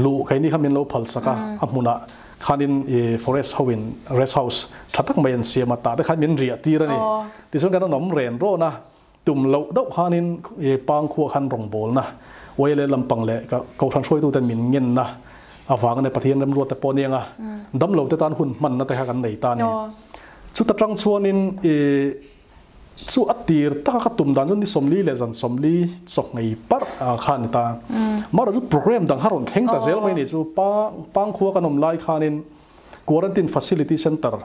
S2: luh keini kha min lo phal sak a, a hmunah khanin i forest ho in rest house tha tak mai an siam a, tah te khan min riah tir a ni. Tichuan kan an awm ren rawn a, tum loh deuh khanin i pangkhua khan rawngbawlna uaile lampang leh kohhran hruaituten min ngenna avang a ni Pathian remruat te pawh aniang a, damlo te tan hun hmanna te kha kan nei ta a ni. Chuta tang chuanin i chu a tir taka ka tum dan chu ni 40 leh zan 40 chawhngei parh kha a ni ta. Mahrawh chu program dang kha rawn thleng ta zel mai ni chu pangkhua kan awm lai khanin Quarantine Facility Centre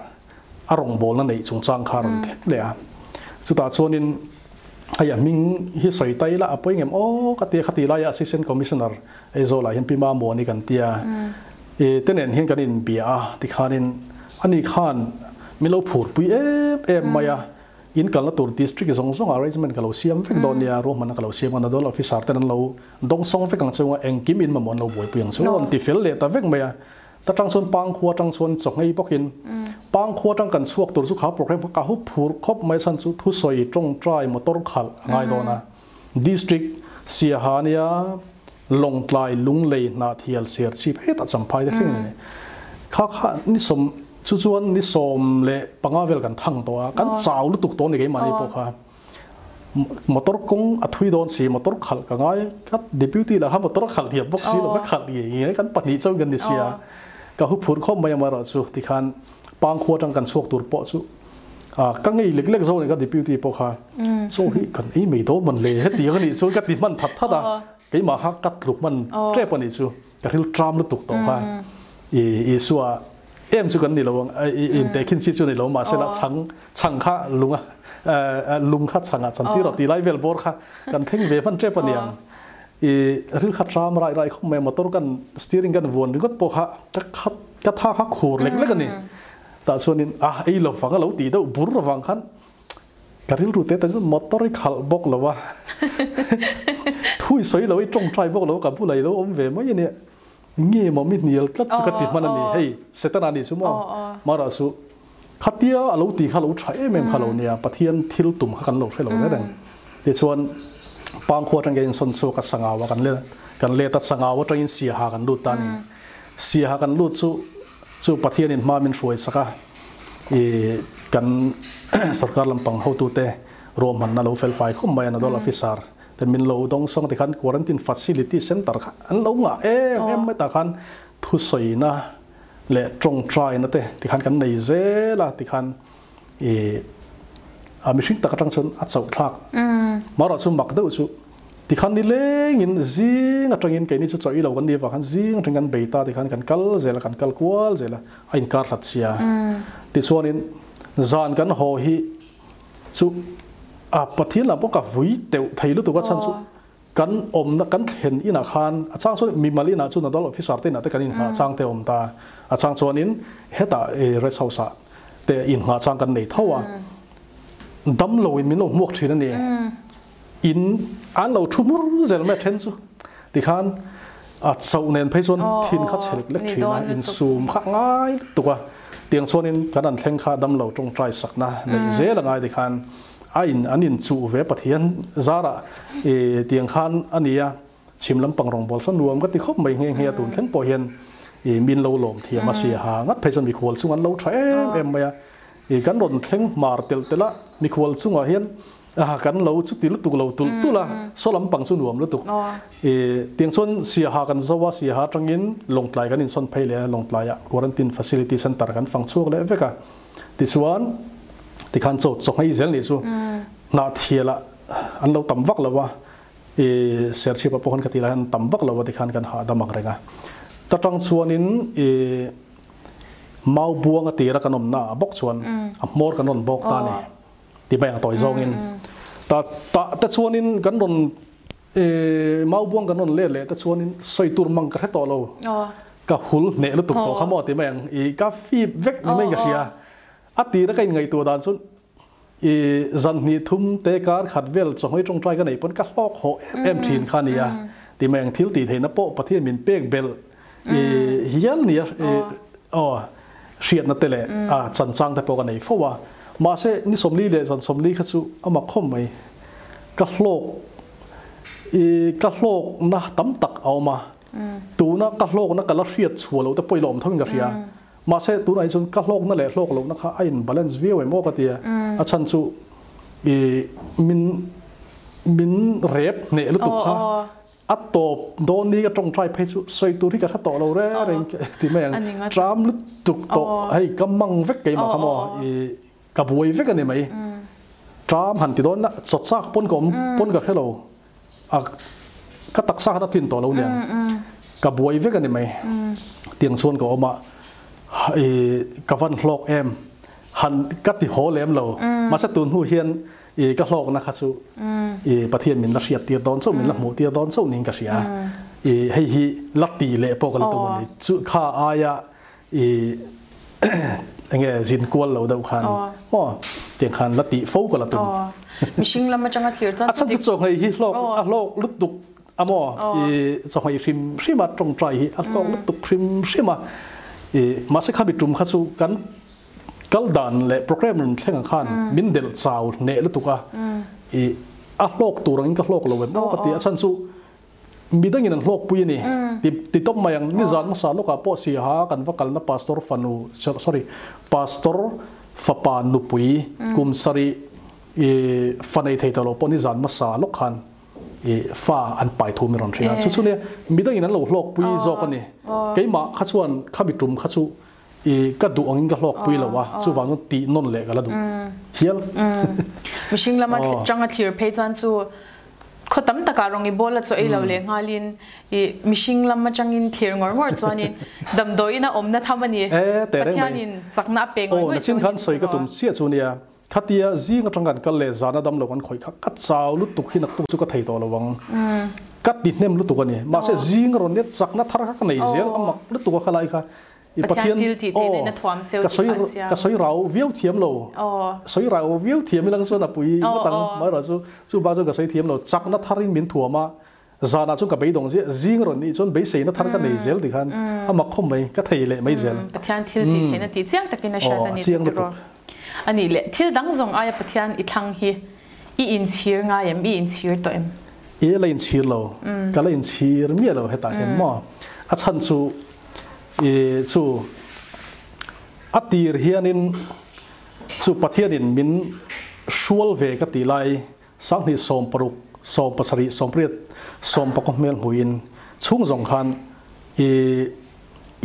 S2: a rawngbawlna neih chungchang kha a rawn thleng leh a. Chutah chuanin hei a hming hi sawi ta ila a pawi ngem aw ka tia khati laia Assistant Commissioner Aizawlah hian Pi Mamuani kan tia i te nen hian kan inbia a tikhanin ani khan min lo phurpui em em mai a. In kalna tur district zawng zawng arrangement ka lo siam vek dawn nia, ruahmanna ka lo siam a, Nodal officer ten an lo dawngsawng vek ang chunga engkim in mamawh an lo buaipui ang chu a rawn ti fel leh ta vek mai a. Ta tang chuan Pangkhua tang chuan chawngei bawkin Pangkhua tang kan chhuak tur chu kha program kha ka hu phur khawp mai chhan chu thusawi tawngtai motor khalh a ngai dawn a. District Siaha nia Lawngtlai Lunglei Hnahthial Serchhip hetah Champhai te thleng a ni. Kha kha ni sawm chu chuan ni 15 vel kan thang tawh a, kan chau lutuk tawh a ni keimahni pawh kha. Motor kawng a thui dawn si, motor khalh ka ngai, ka deputy lah kha motor a khalh thiam bawk si lo, ka khalh ngei ngei kan pahnih chauh kan ni sia, ka hu phur khawp mai amaherawh chu tikhan Pangkhua atang kan chhuak tur pawh chu ka ngei lek lek zawk a ni ka deputy pawh kha chaw hi kan ei mai dawn man le hetiang a nih chuan ka ti hman that that a, keimah kha ka tluk hman tep a nih chu, ka ril tram lutuk tawh kha i Isua Em chu kan ni lo ang, intehkhin chi chu ni lo mahse la chhang chhang kha lung a lung kha chhang ah chan tir aw ti lai vel bawr kha kan thleng ve hman tep a niang. I ril kha tram rai rai khawp mai motor kan steering kan vuan ringawt pawh kha ka khat ka tha kha khur lek lek a ni. Tah chuanin a ei lo vang a lo tih deuh bur avang khan ka rilru te te chu motor i khalh bawk lo a, thu i sawi lo i tawngtai bawk lo a ka bulah i lo awm ve mai a nia. Nge maw mi hnial tlat chu ka ti hman a ni, hei Setana ni chu maw Mara chu khatia a lo ti kha lo tha em em kha lo nia, Pathian thil tum kha kan lo hre lo reng reng. Tichuan Pangkhua atang hian sawn chhuak a Sangau a kan let kan let a Sangau atangin Siaha kan lut ta a ni. Siaha kan lut chu chu Pathianin hma min hruai sak a, i kan sorkar lampang hotute ruahmanna lo felfai khawp mai a, Nodal Officer Te min lo dawng sawng tikhan quarantine facility center kha an lo ngah em em mai tah khan thusawina leh tawngtaina te tikhan kan nei zel a tikhan i a mihring tak atang chuan a chauh thlak marawh chu mak deuh chu tikhan ni lengin zing atangin keini chu chawih lo kan ni avang khan zing atangin kan bei ta tikhan kan kal zel a kan kal kual zel a a inkar hlat sia tichuanin zan kan haw hi Chu a Pathian lam pawh ka vui teuh thei lutuk a chhan chu kan awmna kan thlen inah khan a chang chuan mimal inah chu Nodal officer te inah te kan inghah chang te awm ta a chang chuanin hetah rest house ah te inghah chang kan nei tho a damlo in min lo hmuak thin a ni in an lo thu hmur zel mai a then chu tikhan. A chauh nen phei chuan thin kha chhe lek lek thin a, insum kha a ngai lutuk a. Tiang chuanin kan an thleng kha damlo tawngtai sakna neih zel a ngai tikhan a in an inchuh ve Pathian zarah i tiang khan a ni a, chhim lampang rawngbawl sawn nuam ka ti khawp mai nghe nghe a tun thleng pawh hian i min lo lawm thiam a sia ha ngat phei chuan mikhual chung an lo tha em em mai a, i kan rawn thleng hmar telh telh a mikhual chungah hian A kan lo chuti lutuk lo tulh tulh a, saw lampang chu nuam lutuk. I tiang chuan Siaha kan zo a, Siaha atangin Lawngtlai kan insawn phei leh a, Lawngtlaiah Quarantine Facility Centre kan fang chhuak leh vek a. Tichuan tikhan chaw chaw nghei zel nih chu Hnahthialah an lo tam vak lo a, i Serchhip ah pawh khan ka tih lai hian an tam vak lo a tikhan kan hahdam ang reng a. Ta tang chuanin i Maubuang a tira kan awmna ah bawk chuan a hmawr kan rawn bawk ta a ni. Ti mai ang tawi zawngin ta ta te chuanin kan rawn maubuang kan rawn let leh te chuanin sawi tur mang ka hre tawh lo ka hul hneh lutuk tawh kha maw ti mai ang i ka fip vek ni mai ka hria a tira ka inngaihtuah dan chu i zan hnih thum te kar khat vel chawhmei tawngtai ka nei pawn ka hlawk haw em em thin kha nia ti mai ang thil tih theihna pawh Pathian min pek belh i hial nia aw hriatna te leh a chanchang te pawh ka nei fo a, mahse ni 40 leh zan 40 kha chu a mak khawm mai. Ka hlawk i ka hlawkna tam tak a awm a, tuna ka hlawkna ka la hriat chhuah loh te pawh i la awm tho in ka hria. Mahse tunah hi chuan ka hlawkna leh hlawk lohna kha a in balance viau em aw ka ti a, a chhan chu i min min rep hneh lutuk kha. A tawp dawn ni ka tawngtai phei chu sawi tur hi ka hre tawh lo reng reng ti mai ang. Tram lutuk tawh hei ka mang vek keimah kha maw i ka buai vek a ni mai. Tram han ti dawn na chaw chak pawn ka awm pawn ka hre lo a ka taksa khan a tlin tawh lo niang ka buai vek a ni mai. Tiang chuan ka awm a i ka van hlawk em han ka ti haw lem lo mahse tun hnu hian I ka hlawkna kha chu i Pathian min la hriat tir dawn chauh, min la hmuh tir dawn chauh niin ka hria. I hei hi la ti leh pawh ka la tum a ni. Chu kha aia i enge zin kual lo deuh khan aw tiang khan la tih fo ka la tum.
S1: Mihring lam atanga thlir chuan
S2: A chhan chu chawnghei hi hlawk a hlawk lutuk a maw i chawnghei hrim hrim a tawngtai hi a hlawk lutuk hrim hrim a. I mahse khami tum kha chu kan Kal dan leh program rawn thleng ang khan min delh chau hneh lutuk a, i a hlawk tur angin ka hlawk lo em aw ka ti a, chhan chu midangin an hlawkpui a ni ti ti tawp mai ang. Nizan hmasa lawkah pawh Siaha kan va kalna Pastor fanu sorry Pastor fapa nupui kum sarih i fa nei thei ta lo pawh nizan hmasa lawk khan i fa an pai thu min rawn hrilh a, chu chu nia midangin an lo hlawkpui zawk a ni. Keimah kha chuan khami tum kha chu I ka duh angin ka hlawkpui lo a, chuvang chuan tih nawn leh ka la duh hial.
S1: Mihring lama tanga thlir phei chuan chu khaw tam takah rawng i bawl a chaw ei lo leh nghalin i mihring lam atangin thlir ngawr ngawr chuanin damdawiin a awmna tham a ni. Pathianin chakna a pe ngawih ngawih
S2: chu a ni. Nachin khan sawi ka tum chiah chu nia, khatia zing atang kan kal leh zana dam lo kan khawih kha ka chau lutuk hi naktuk chu ka thei tawh lo ang. Ka ti hnem lutuk a ni. Mahse zing rawn nia chakna thar kha ka nei zel a mak lutuk a khalai kha.
S1: I Pathian thil tih theih na in a thuam cheu
S2: tih kha a chiang. Ka sawi rau viau thiam lo. Sawi rau viau thiam ilang chuan a pui ngawt ang. Amaherawh chu chu bak chuan ka sawi thiam lo. Chakna thar in min thuam a, zanah chuan ka beidawng ziah. Zing rawn nih chuan beiseina thar ka nei zel ti khan a mak khawp mai. Ka thei leh mai zel.
S1: Pathian thil tih theihna tih chiang takin a hriat a ni chu tiraw. A nih leh thil dang zawng aia Pathian i thlang hi i inchhir ngai em? I inchhir tawh em?
S2: I la inchhir lo. Ka la inchhir miah lo hetah hian maw. A chhan chu I chu a tir hianin chu Pathianin min hrual ve ka tih lai 20 16 17 18 14 hmel hmuin chhung zawng khan i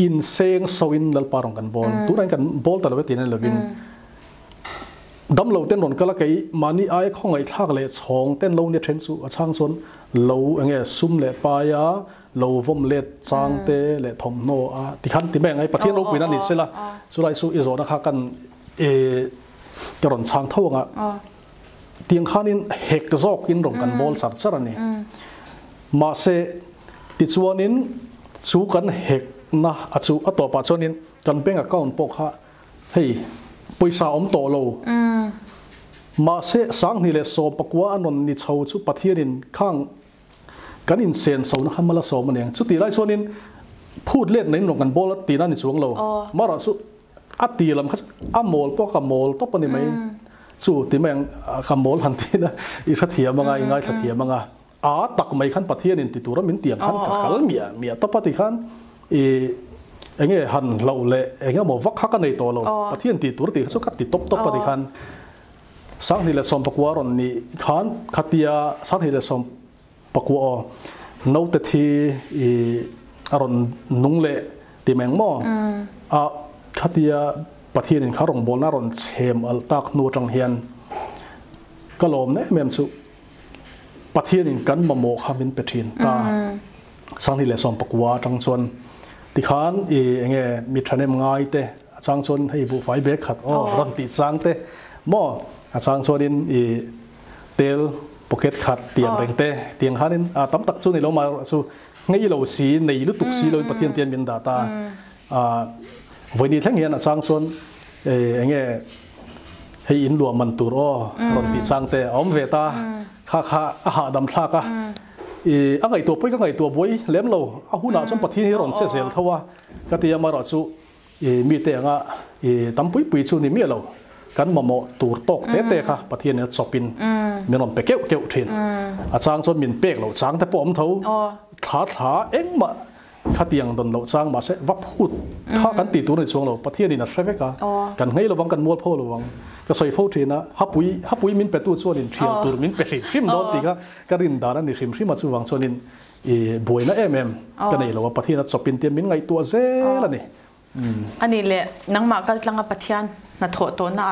S2: inseng soin Lalpa rawn kan bawl. Tunah hian kan bawl ta lo e tih na ni lovin Damlo ten rawn kal a kei mahni ai khawngaihthlak leh chhawng ten lo nia then chu a chhang chuan lo enge sum leh pai a lo vawm let chang te leh thawmhnaw a tikhan ti mai ang ai Pathian ropuina ni sela chulai chu i zawhna kha kan e ka rawn chhang tho anga tiang khanin hek zawkin rawn kan bawl char char a ni mahse tichuanin chu kan hekna a chu a tawpah chuanin kan bank account pawh kha Hei, pawisa awm tawh lo. Mahse, 2019 an rawn ni chho chu Pathianin khang Kan in sen so na kha mala so ma niang chu ti lai chuanin phut let nei rong kan bol ti na ni chuang lo mara chu a ti lam kha a mol po ka mol top ani mai chu ti mang ka mol han ti na i kha thiam anga i ngai tha thiam anga a tak mai khan Pathian in ti tura min tiam khan ka kal mia mia top ati khan i enge han lo le enge mo vak kha ka nei to lo Pathian ti tur ti chu ka ti top top ati khan sang ni le som pakwa ron ni khan khatia sang ni le som pakwa no te thi i aron nung le ti meng mo a khatia Pathian in kharong bol na ron chem al tak nu tang hian kalom ne mem chu Pathian in kan mamo khamin pethin ta sang ni le som pakwa tang chuan ti khan i enge mi thanem ngai te chang chuan hei bu fai bek khat o ron ti chang te mo a chang chuan in i tel pocket khat tiang reng te tiang khanin a tam tak chu ni lo ma chu ngei lo si nei lu tuk si lo Pathian tian min da ta a voini thleng hian a chang chuan enge hei in luam man tur o ron ti chang te om ve ta kha kha a ha dam thla ka e a ngai to poi ka ngai to boi lem lo a huna chuan Pathian hi ron che zel thawa ka ti ama ro chu e mi te anga e tampui pui chu ni mi lo kan mamo tur tok te te kha Pathian a chopin min ron pe keuh keuh thin a chang chuan min pek lo chang te pawh om tho thla thla engma khatiang don lo chang ma se vap hut kha kan ti tur ni chuang lo Pathian in a hreveka kan ngei lo wang kan mual pho lo wang ka soi fo thina hapui hapui min pe tu chuan in thial tur min pe hrim hrim don ti kha ka rin dan ani hrim hrim a chu wang chuan in e buaina em em ka nei lo Pathian a chopin te min ngai tu zel ani
S1: ani le nangma kal tlanga Pathian na tho to na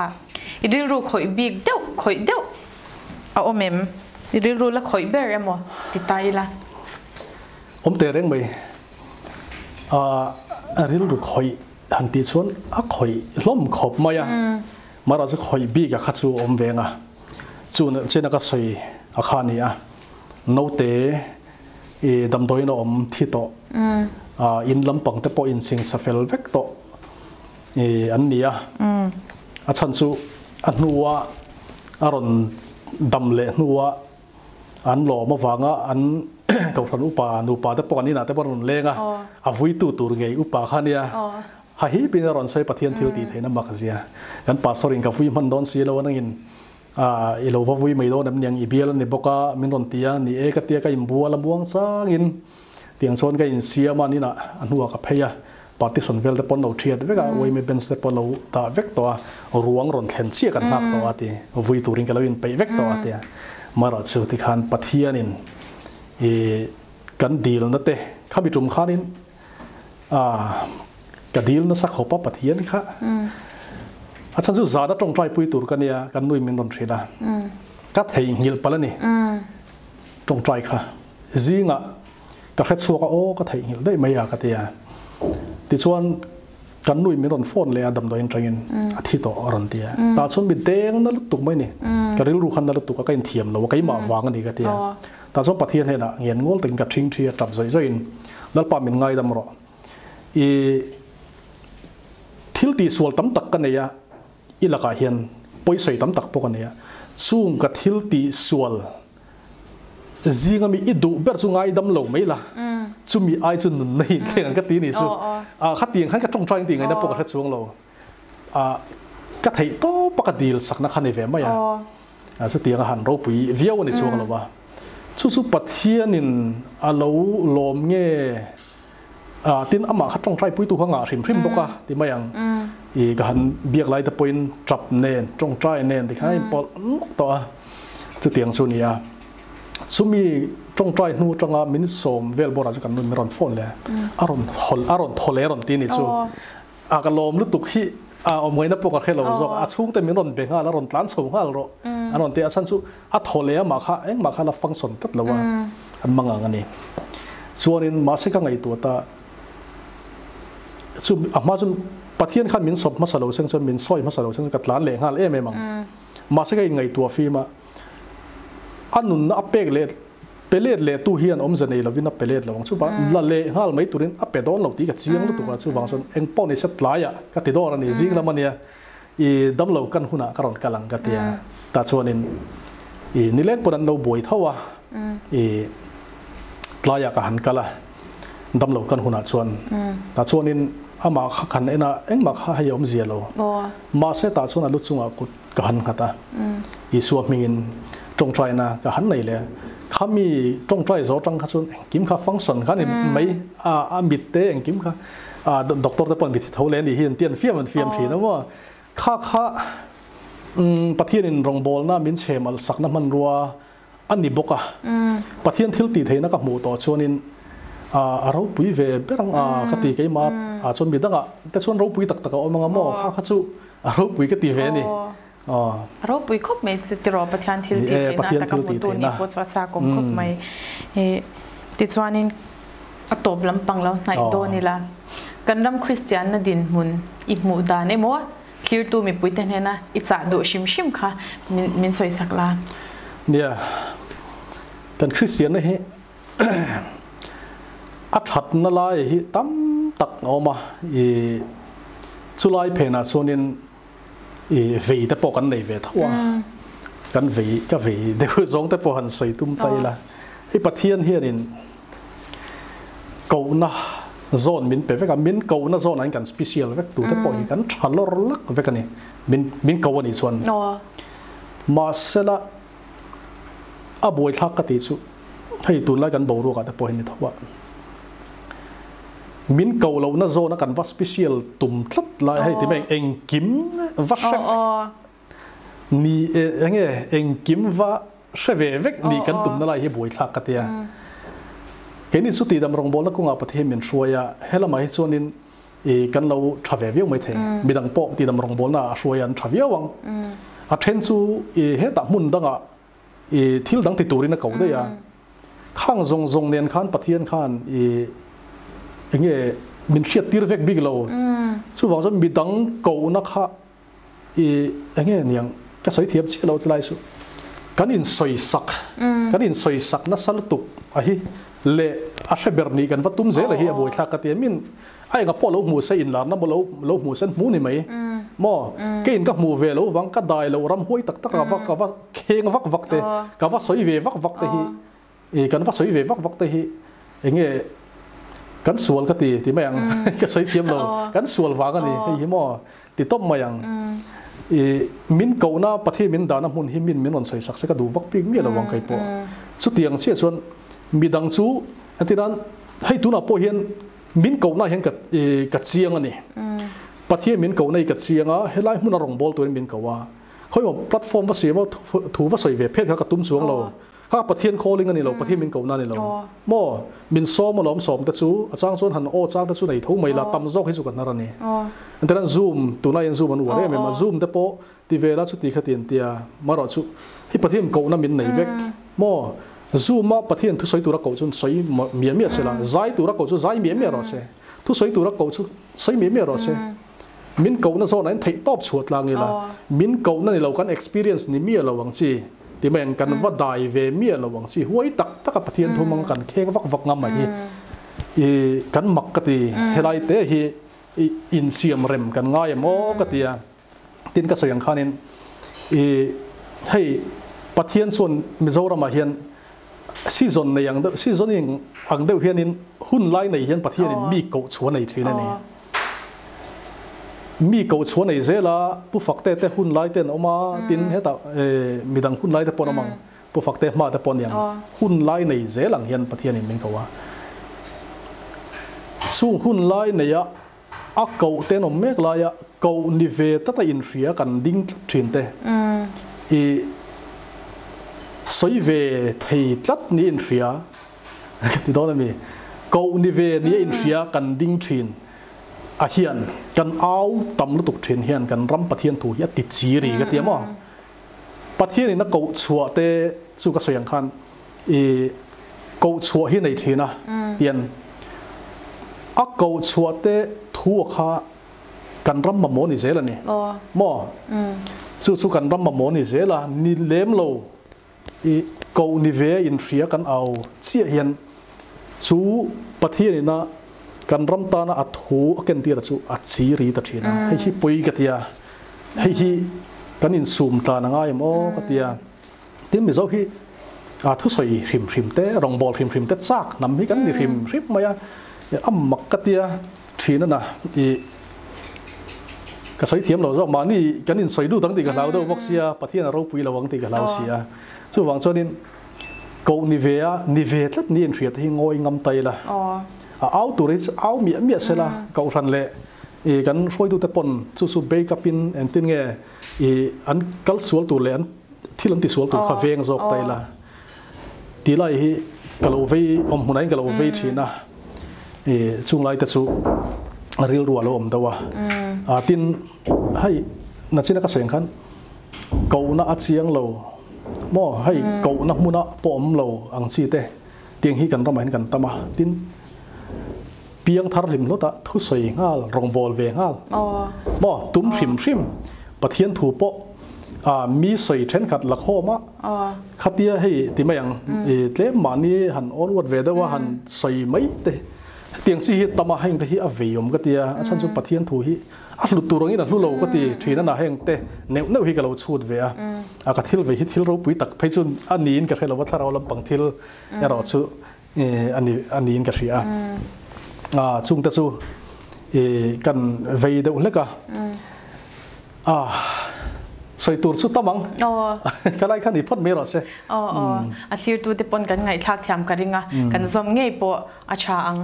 S1: i ril ru khoi big deuh khoi deuh a omem i ril ru la khoi ber emo ti tai la
S2: om te reng mai a ril ru khoi han ti chuan a khoi hlom khop mai a mara chu khoi bi ka kha chu om venga chu na chena ka soi a kha ni a no te e dam doi na om thi to a in lampang te po in sing safel vek to e an nia a chan chu a hnuwa aron dam le hnuwa an lo ma wanga an ko than upa nu pa te pon ni na te pon lenga a vui tu tur ngei upa khania ha hi pin ron sei Pathian thil ti theina makzia kan pastor in ka vui man don si lo nangin a ilo va vui mai don am niang i bial ni boka min ron tia ni e ka tia ka im buala buang changin tiang chon ka in siama ni na anuwa ka pheya partition vel te pon lo thiat veka oi me bench te pon lo ta vek to a ruang ron thlen chia kan nak to ati vui turin ka lo in pe vek to ati mara chu ti khan Pathian in e kan dil na te khabi tum khanin a ka dil na sak hopa Pathian kha a chan chu zana tong trai pui tur kania kan nui min ron thila ka thei ngil palani tong trai kha zinga ka khat chuka o ka thei ngil dei mai a ka tia ti chuan kan nui min ron phone le adam do in tangin a thi to ron tia ta chun mi deng na tuk mai ni ka ril ru khan na tuk ka in thiam lo ka ma wang ani ka tia ta chon Pathian hena ngen ngol teng ka thing thia tap zoi zoin lalpa min ngai dam ro i thil ti sual tam tak ka neya ilaka hian poisoi tam tak pawh ka neya chung ka thil ti sual zinga mi i du ber chu ngai dam lo mai la chu mi ai chu nun nei thleng ka ti ni chu a kha tiang khan ka tong trying ti ngai na pawh ka chuang lo a ka thei to pa ka dil sak na kha ni ve mai a a chu tiang han ro pui viau ani chuang lo wa chu chu Pathian in a lo lom nge a tin ama kha tong try pui tu hanga hrim hrim boka ti mai ang i ka han biak lai te point trap nen tong try nen ti khai pol nok to a chu tiang chu nia chumi tong try nu tanga min som vel bora chu kan nun ron phone le aron hol aron thole ron ti ni chu a ka lom lu tuk hi a om ngai na pok a khelo zo a chung te min ron be nga la ron tlan chho ngal ro aron te a chan chu a thole ma kha eng ma kha la function tat lawa an manga ngani chuanin ma se ka ngai tu ta chu a ma chu Pathian khan min sop ma salo seng chu min soi ma salo seng ka tlan le ngal em em ang ma se ka ngai tu fi ma anun na apek le pelet le tu hian om zanei lovin a pelet lawang chu ba la le ngal mai turin a pe don lo ti ka chiang lu tu ka chu wang chon eng pon ni set laia ka ti dor ani jing lamania i damlo kan huna karon kalang ka tia ta chuanin i nileng pon an lo boi thawa i Tlaiah ka han kal a, damlo kan hunah chuan tah chuanin amah kha kan en a, engmah kha hei a awmzia lo. Mahse tah chuan a lu chungah kut ka han nghat a, Isua hmingin tawngtaina ka han nei leh a. Khami tawngtai zo atang kha chuan engkim kha function kha a ni mai a, a mit te engkim kha doctor te pawh an mit hi tho leh a nih hi an ti an fiam an fiam thin a maw. Kha kha Pathianin rawngbawlna min chhem alh sakna hmanrua a ni bawk a. Pathian thil tih theihna ka hmuh tawh chuanin a ropui ve ber ang a ka ti keimah ah chuan midangah te chuan ropui tak tak a awm ang a maw kha kha chu a ropui ka ti ve a ni.
S1: A ropui khawp mai chu tiraw Pathian thil tih theihna taka hmutu nih pawh chu a chakawm khawp mai. Tichuanin a tawp lampang lo hnaih dawn ila kan ram Kristianna dinhmun i hmuh dan emaw Thirtu mipuite hnena i chah duh hrim hrim kha min sawisak la.
S2: Nia, kan Kristianna hi a thatna lai hi tam tak a awm a, i chulai phenah chuanin i vei te pawh kan nei ve tho a, kan vei ka vei deuh zawng te pawh han sawi tum ta ila, hei Pathian hianin Kohna zawn min pe vek a, min kohna zawnah hian kan special vek tute pawh hi kan tha lawr lak vek a ni, min min ko a nih chuan. Mahsela a buaithlak ka tih chu hei tunlai kan boruakah te pawh hi ni tho a, min koh lohna zawna kan va special tum tlat lai hei ti mai engkim va hre vek Ni e, enge engkim va hre ve vek ni kan tumna lai hi buaithlak ka tia. Keini chu tihdam rawngbawlna kawngah Pathian min hruai a, helamah hi chuanin i kan lo tha ve viau maithei. Midang pawh tihdam rawngbawlna ah a hruai a an tha viau ang. A then chu i hetah hmun dangah i thil dang ti turin a ko daih a. Khang zawng zawng nen khan Pathian khan i enge min hriat tir vek bik lo. Chuvang chuan midang kohna kha I enge niang ka sawi thiam chiah lo tilai chu kan in sawi sak kan in sawi sak nasa lutuk a hi leh a hre ber nih kan va tum zel a hi a buaithlak ka ti a min a enga pawh lo hmu se inlarna maw lo lo hmu se an hmu ni mai maw keiin ka hmuh ve lo vang ka dai lo ram huai tak tak a va ka va kheng vak vak te ka va sawi ve vak vak te hi I kan va sawi ve vak vak te hi enge kan sual ka ti ti mai ang ka sawi thiam lo kan sual vang a ni hei hi maw ti tawp mai ang I min kohna Pathian min dahna hmun hi min min rawn sawi sak se ka duh vak bik miah lo ang kei pawh chutiang chiah chuan midang chu entirnan hei tunah pawh hian min kohna hian ka ka chiang a ni Pathian min kohna hi ka chiang a helai hmuna rawngbâwl turin min ko a khawimaw platform va siam a thu va sawi ve phet kha ka tum chuang lo. Kha Pathian calling a ni lo, Pathian min kohna a ni lo. Maw? Min sawm alawm sawm te chu, a chang chuan han aw chang te chu nei tho mai la, tam zawk hi chu ka hnar a ni. Entirnan Zoom, tunlai hian Zoom an uar em em a, Zoom te pawh ti ve la chuti kha ti an tia, marawh chu hi Pathian kohna min nei vek. Maw? Zoom a Pathian thusawi tura koh chuan sawi miah miah se la, zai tura koh chu zai miah miah rawh se, thusawi tura koh chu sawi miah miah rawh se. Min kohna zawnah in theih tawp chhuah tlang ila, min kohna ni lo kan experience ni miah lo ang chi, ti mai ang kan va dai ve miah lo ang chi, huai tak taka Pathian thu hmanga kan kheng vak vak ngam mai hi i kan mak ka ti, helai te hi i insiam rem kan ngai em aw ka ti a, tin ka sawi ang khanin i hei Pathian chuan Mizoramah hian season nei ang deuh seasoning ang deuh hianin hun lai nei hian Pathianin mi koh chhuah nei thin a ni. Mi koh chhuah nei zel a, Pu Fakte te hun lai te an awm a, tin hetah midang hun lai te pawh an awm ang, Pu Fakte hma te pawh a ni ang, hun lai nei zel ang hian Pathianin min ko a. Chung hun lai neia a koh te an awm mek laia koh ni ve tlat a inhria kan ding tlat thin te i sawi ve thei tlat ni inhria ka ti dawn a mi koh ni ve ni a inhria kan ding thin a hian kan au tam lutuk thin hian kan ram Pathian thu hi a ti chi ri ka ti a maw Pathian in a koh chhuah te chu ka sawi ang khan i koh chhuah hi nei thin a tian a koh chhuah te thu a kha kan ram mamawh ni zel a ni maw chu chu kan ram mamawh ni zel a ni lem lo i koh ni ve in hria kan au chiah hian chu Pathian ina kan ram tana a thu a ken tir a chu a chi ri ta thin a hei hi pawi ka tia hei hi kan insum tlan a ngai em aw ka tia. Tin Mizo hi A thusawi hrim hrim te, rawngbâwl hrim hrim te châk hnam hi kan ni hrim hrim mai a, a mak ka tia thin a na i ka sawi thiam lo zawk mahni kan insawi lut ang tih ka hlau deuh bawk sia, Pathian a ropui lo ang tih ka hlau si a, chuvang chuanin koh ni ve a, ni ve tlat ni inhriat te hi ngawi ngam ta ila, a au tur hi chu au miah miah sela, kohhran leh i kan hruaitute pawn chu chu break up in engtin nge i an kal sual tur leh an thil an ti sual tur kha veng zawk ta ila tih lai hi ka lo vei awm hmunah hian ka lo vei thin a i chung lai te chu rilru a lo awm deuh a a tin hei nachina ka sawi ang khan kohna a chiang lo maw hei kohna hmuna pawh awm lo ang chi te tiang hi kan ramah hian kan tam a tin Piang thar hlim hlawt a thusawi nghal, rawngbâwl ve nghal. Maw, tum hrim hrim, Pathian thu pawh a mi sawi ṭhenkhat la khawm a, khatia hei ti mai ang, i tlem mahni han awn uat ve deuh a, han sawi mai te, hetiang chi hi tam a, heng te hi a vei awm ka ti a, a chhan chu Pathian thu hi a hlut tur angin a hlu lo ka ti ṭhin a na, heng te neuh neuh hi ka lo chhut ve a, a ka thil vei hi thil ropui tak phei chu a niin ka hre lo a, thlarau lampang thil erawh chu a ni a niin ka hria a chungte chu kan vei deuh hlek a a sawi tur chu tam ang ka lai kha ni phawt mai rawh se
S1: a thirtu te pawn kan ngaihthlak thiam ka ring a kan zawm ngei pawh a tha ang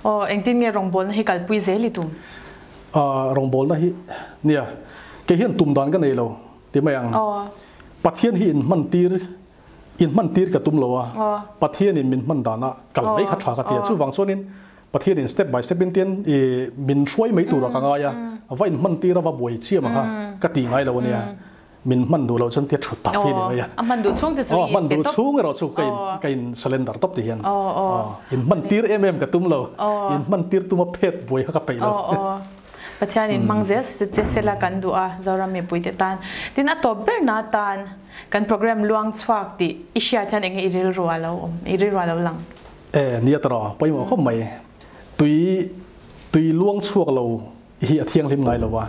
S1: aw engtin nge rawngbawlna hi kalpui zel i tum
S2: rawngbawlna hi nia kei hian tum dan ka nei lo ti mai ang Pathian hi in hman tir In hman tir ka tum lo a, Pathianin min hman danah kal mai kha tha ka ti a. Chuvang chuanin Pathianin step by step in tian i min hruai mai turah ka ngai a, va in hman tir a va buai chiam ang kha ka ti ngai lo a nia. Min hman duh loh chuan tia thut tak hi a ni mai a.
S1: A hman duh chhung che chu i
S2: in pe tawp. A hman duh chhung erawh chu ka in ka in surrender tawp ti hian. In hman tir em em ka tum lo. In hman tir tuma phet buai kha ka peih lo.
S1: Pathianin hmang zel che sela kan duh a, Zoram mipuite tan. Tin, a tawp ber na tan kan program luang chhuak tih i hriat hian enge i rilru a lo awm, i rilru a lo lang?
S2: E, nia tawh, pawimawh khawp mai. Tui, tui luang chhuak lo hi a thianghlim ngai lo a,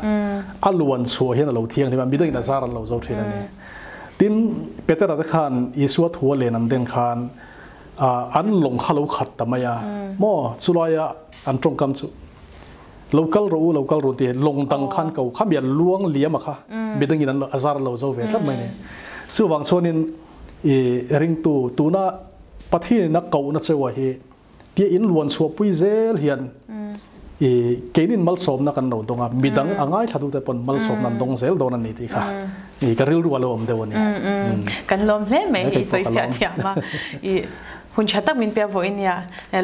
S2: a luan chhuah hian a lo thianghlim a, midangin a zar an lo zo thin a ni. Tin, Petera te khan Isua thu a len an den khan an lawng kha lo khat ta mai a, maw, chulaia an tawngkam chu Lo kal rawh u, lo kal rawh ti lawng dang khan ko kha mi an luang liam a kha midangin an a zar lo zo ve tlat mai ni. Chuvang chuanin i ringtu tuna Pathianin a kohna cheuha hi tia in luan chhuahpui zel hian i keinin malsawmna kan lo dawng a, midang a ngaithlatute pawn malsawmna an dawng zel dawn a ni tih kha i ka rilru a lo awm deuh a ni.
S1: Kan lawm hle mai hi i sawi fiah thiam a. I Hun tha tak min pe vawiin nia.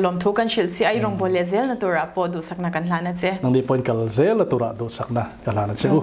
S1: Lawmthu kan hrilh chi a, i rawngbâwl leh zelna turah pawh duhsakna kan hlan a che.
S2: Nangni pawhin kal zelna turah duhsakna ka hlan a che u.